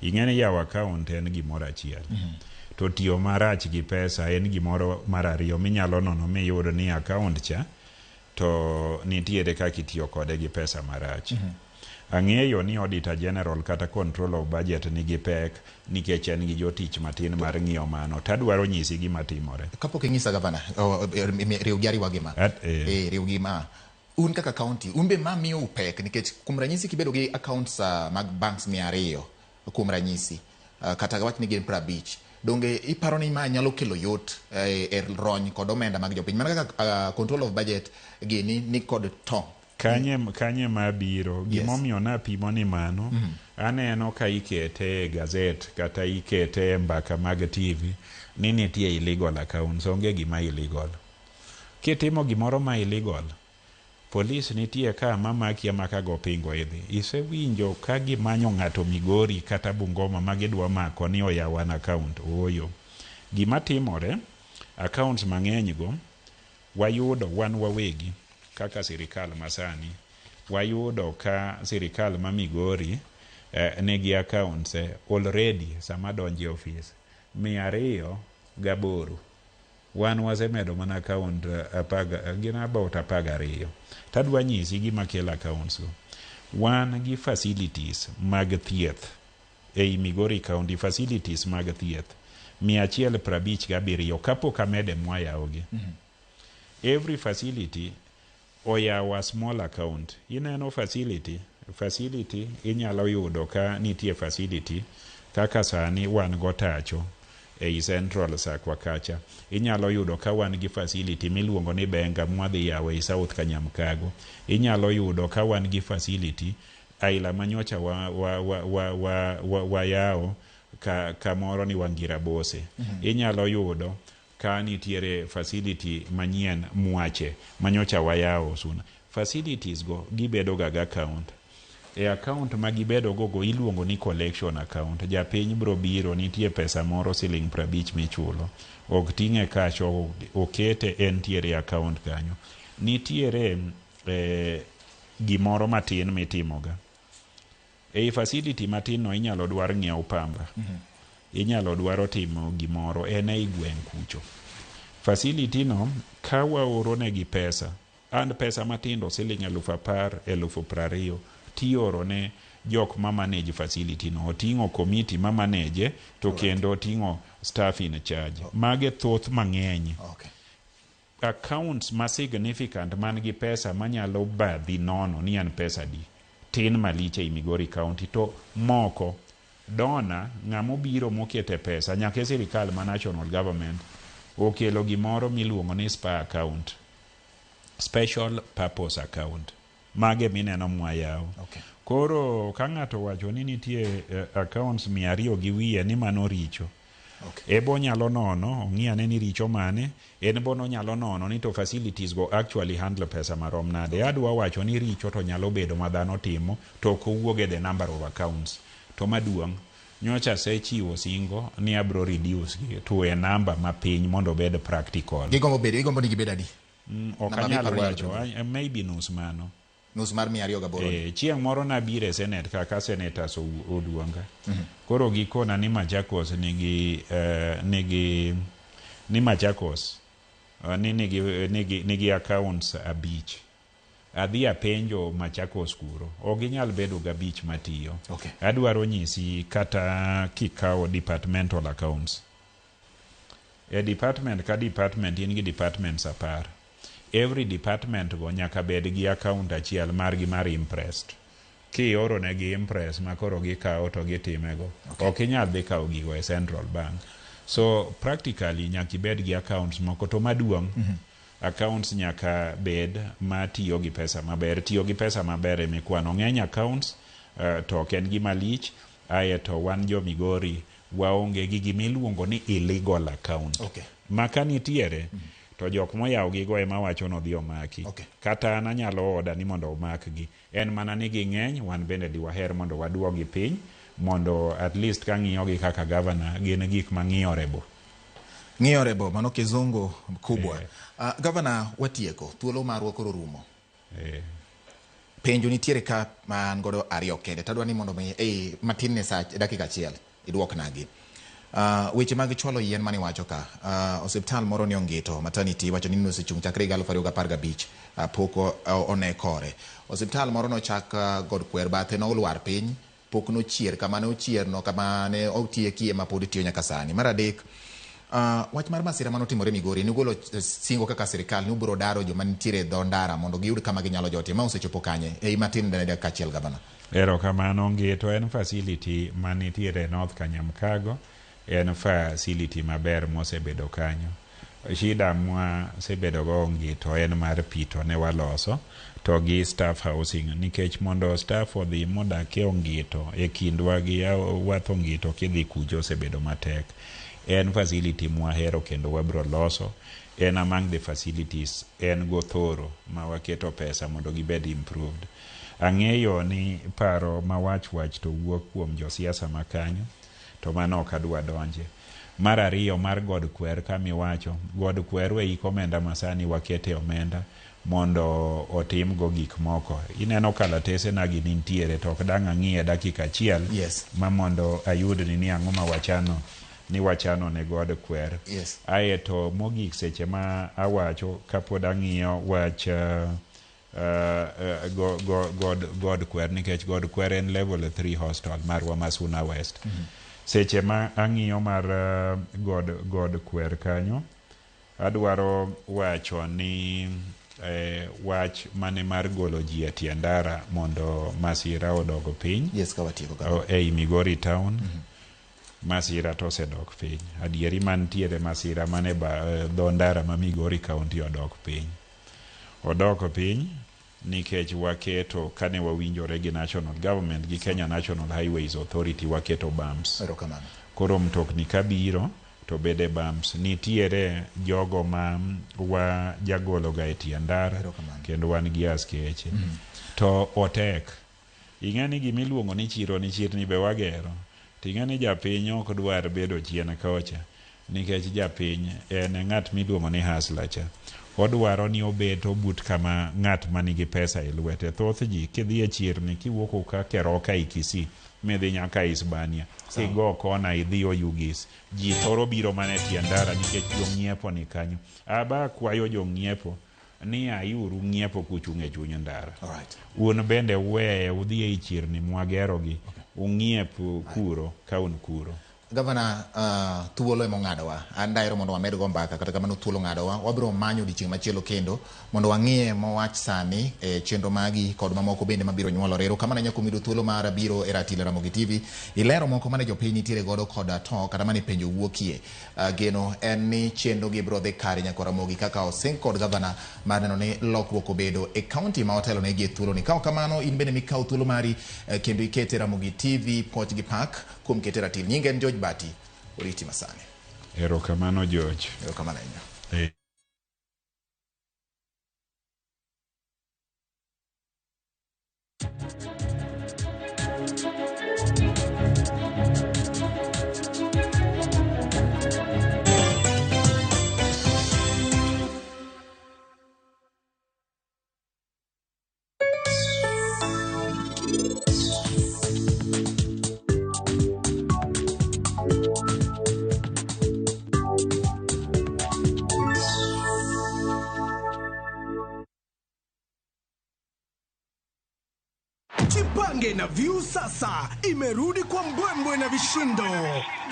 Ing'e ni yawo account en gimoro achiel. To tiyo marach gi pesa en gimoro mar ariyo minyalo nono miyud ni account cha to nitiere kaka itiyo kode gi pesa marach. Ang'eyo ni Auditor General kata Controller of Budget nigi pek nikech en gi jotich matin mar ng'iyo mano. Tadwaro nyisi gima timore. Kapok inyisa gavana, riw gi ariwa gi ma. Riw gi ma. Un kaka county, un be ma miyo u pek nikech kuom ranyisi kibedo gi accounts mag banks 200 kuom ranyisi kata wach ni gin 50, donge iparo ni ma nyalo kelo yot e rony kod omenda mag jopiny mana kaka Control of Budget gini ni kod tong'. Kanye ma biro gimomiyo napimo ni mano aneno ka ikete e gazet kata ikete e mbaka mag TV ni nitie illegal accounts. Onge gima illegal. Kitimo gimoro ma illegal, polis nitie ka mamaki amaka go pingo idhi. Isewinjo ka gimanyo ng'ato Migori kata Bungoma ma gidwa mako ni oyawo an account? Ooyo. Gima timore, accounts mang'eny go wayudo wan wawegi kaka sirikal masani. Wayudo ka sirikal ma Migori nigi accounts already sama donjo e ofis 208. Wan wasemedo mana account gin about 12. Tadwa nyisi gima kelo accounts go. Wan gi facilities mag thieth ei Migori County, facilities mag thieth 157 kapok amede mwayawogi. Every facility oyawo a small account. Ineno facility inyalo yudo ka nitie facility kaka sani wan go Tacho ei Central Sakwa kacha. Inyalo yudo ka wan gi facility miluongo ni Benga mwadhi yawo ei South Kanyamkago. Inyalo yudo ka wan gi facility aila manyocha wayawo kamoro ni Wangira Bose. Inyalo yudo ka nitiere facility manyien Mwache manyocha wayawo Suna. Facilities go gibedo ga gi account. E account ma gibedo go go iluongo ni collection account. Japiny bro biro nitie pesa moro siling 50 michulo. Ok ting'e cash, okete entiere account kanyo. Nitiere gimoro matin mitimoga. Ei facility matin no inyalo dwar ng'iewo pamba. Inyalo dwaro timo gimoro en ei gweng' kucho. Facility no ka waoro negi pesa, and pesa matindo siling 10,000, 20,000 tioro ne jok ma manage facility no. Oting'o committee ma manage to kendo oting'o staff in charge. Mage thoth mang'eny. Accounts ma significant man gi pesa manyalo badhi nono ni en pesa di tin malich ei Migori County to moko dona ng'ama obiro mokete pesa nyaka e sirikal ma national government okelo gimoro miluongo ni SPA account, special purpose account. Mage mineno mwayawo. Koro ka ng'ato wacho ni nitie accounts 200 gi wiye ni mano richo. Ebo nyalo nono, ong'i ane ni richo mane, en bo nonyalo nono ni to facilities go actually handle pesa marom nade. Adwa wacho ni richo to nyalo bedo ma dhano timo to ok owuog e the number of accounts. To maduong', Nyocha asechiwo singo ni abro reduce gi to e namba mapiny mondo obed practical. Gigombo bedo, igombo ni gibed adi? Ok Namba anyal miparo ni wacho, nyalo bedo. Maybe nus mano. Nus mar 208. Chieng' moro nabiro e Senate kaka senators oluonga. Koro gikona ni Machakos nigi nigi ni Machakos ni nigi accounts 5. Adhi apenjo Machakos kuro. Ok ginyal bedo gabich matiyo. Adwaro nyisi kata kikawo departmental accounts. E department ka department in gi departments 10. Every department go nyaka bed gi account achiel margi mar imprest. Kioro negi imprest ma koro gikawo to gitimego. Ok inyal dhi kawo gigo e Central Bank. So practically nyaka ibed gi accounts moko to maduong'. Accounts nyaka bed ma tiyo gi pesa maber. Tiyo gi pesa maber emikwano. Ng'eny accounts to ok en gima lich. Ae to wan jo Migori waonge gi gimiluongo ni illegal account. Ma ka nitiere to jok moyawo gigo ema wacho ni odhi omaki. Kata an anyalo oda ni mondo omakgi. En mana ni ging'eny, wan bende diwaher mondo waduogi piny mondo at least ka ng'iyogi kaka governor gin gik ma ng'iyore bo. Ng'iyore bo, mano kizungu kubwa. Governor, watieko, thuolo marwa koro rumo. Penjo nitiere ka ma an godo 2 kende. Tadwa ni mondo mi, matin ne sa dakika achiel iduoknagi. Weche mag chwalo yien mane iwacho ka, osiptal moro ni Ongito maternity iwacho ni nosechung' chakre higa 2015, pok one kore. Osiptal moro nochak God Kwer bathe nolwar piny, pok nochier kama ne ochierno, kama ne otieki ema pod tiyo nyaka sani. Mar adek, wach mar masira manotimore Migori, nugolo singo kaka sirikal ni ubiro daro joma nitiere e dho ndara mondo giyud kama ginyalo jotie. Ma osechopo kanye? Ei matin ne dakika achiel, gavana. Erokamano. Ongito en facility manitiere North Kanyamkago, en facility maber mosebedo kanyo. Shida mwasebedo go Ongito en mar pi to ne waloso to gi staff housing, nikech mondo staff odhi modak e Ongito e kindwa gi wath Ongito kidhi kucho osebedo matek. En facility mwahero kendo wabro loso. En among the facilities en gothoro ma waketo pesa mondo gibed improved. Ang'eyo ni paro ma wach wach to wuok kuom josiasa makanyo, to mano ok adwa donje. Mar ariyo mar God Kwer kamiwacho, God Kwer we ik omenda masani wakete omenda mondo otimgo gik moko. Ineno kalatese na gi nintiere to ok dang' ang'iye dakika achiel ma mondo ayud ni ang'o ma wachano ni wachano ne God Kwer. Ae to mogik seche ma awacho kapod ang'iyo wach God Kwer, nikech God Kwer en level 3 hostel marwa ma Suna West. Seche ma ang'iyo mar God Kwer kanyo, adwaro wacho ni wach mane mar golo ji e tie ndara mondo masira odog piny. Yes, ka watieko ka. Ei Migori town. Masira to osedok piny. Adieri mantiere masira mane dho ndara ma Migori County odok piny. Odok piny nikech waketo kane wawinjore gi national government gi Kenya National Highways Authority waketo bumps. Erokamano. Koro mtokni kabiro to bede bumps. Nitiere jogo ma wa jagolo ga e tie ndara kendo wan gi askeche. To otek. Ing'e ni gimiluongo ni chiro ni chirni be wagero. Ting'e ni japiny ok dwar bedo chien kocha nikech japiny en ng'at miluongo ni hustler cha. Odwaro ni obet obut kama ng'at manigi pesa e lwete. Thoth ji kidhi e chirni kiwuok ka Keroka e Kisii midhi nyaka Hispania, kigo kona idhi Oyugis, ji thoro biro mana e tie ndara nikech jong'iepo ni kanyo. Aba kwayo jong'iepo ni aiuru ng'iepo kuchung' e chuny ndara. Un bende uweye udhi ei chirni mwagerogi, ung'iep kuro ka un kuro. Gavana, thuolo ema ong'adowa. An dahero mondo wamed go mbaka, kata kamano thuolo ong'adowa. Wabiro manyo odiechieng' machielo kendo mondo wang'iye mowach sani e chenro magi kod mamoko bende mabiro nyuolore. Erokamano ahinya kuom yudo thuolo mar biro e ratil Ramogi TV. Ilero moko mane jopiny nitiere godo koda to kata mane penjo wuokie. Geno en ni chenro gi biro dhi kare nyaka Ramogi kaka osing kod gavana mar neno ni lokruok obedo e kaunti ma otelo negi e thuolo ni. Ka ok kamano, in bende mikaw thuolo mari kendo ikete Ramogi TV poch gi pak kuom kete ratil. Nyinga en George Bati, oriti masani. Erokamano George. Erokamano ahinya. Jipange na Viusasa imerudi kwa mbwembwe na vishindo.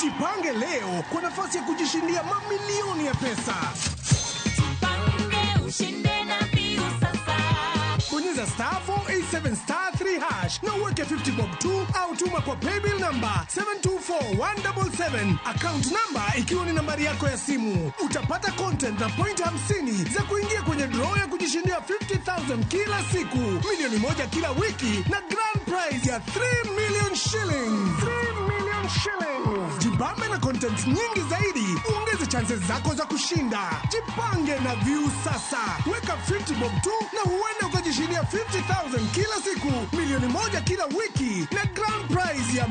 Jipange leo kwa nafasi ya kujishindia mamilioni ya pesa. Ushinde na Viusasa. Bonyeza star 487 star 3 hash na uweke 50 bob tu au tuma kwa paybill number 724177, account number ikiwa ni nambari yako ya simu. Utapata content na point 50 za kuingia kwenye draw ya kujishindia 50,000 kila siku, 1 milioni kila wiki na grand prize ya 3 million shillings. 3 million shillings. Jibambe na content nyingi zaidi, uongeze chances zako za kushinda. Jipange na Viusasa, weka 50 bob tu na huenda ukajishindia 50,000 kila siku, 1 milioni kila wiki na grand prize ya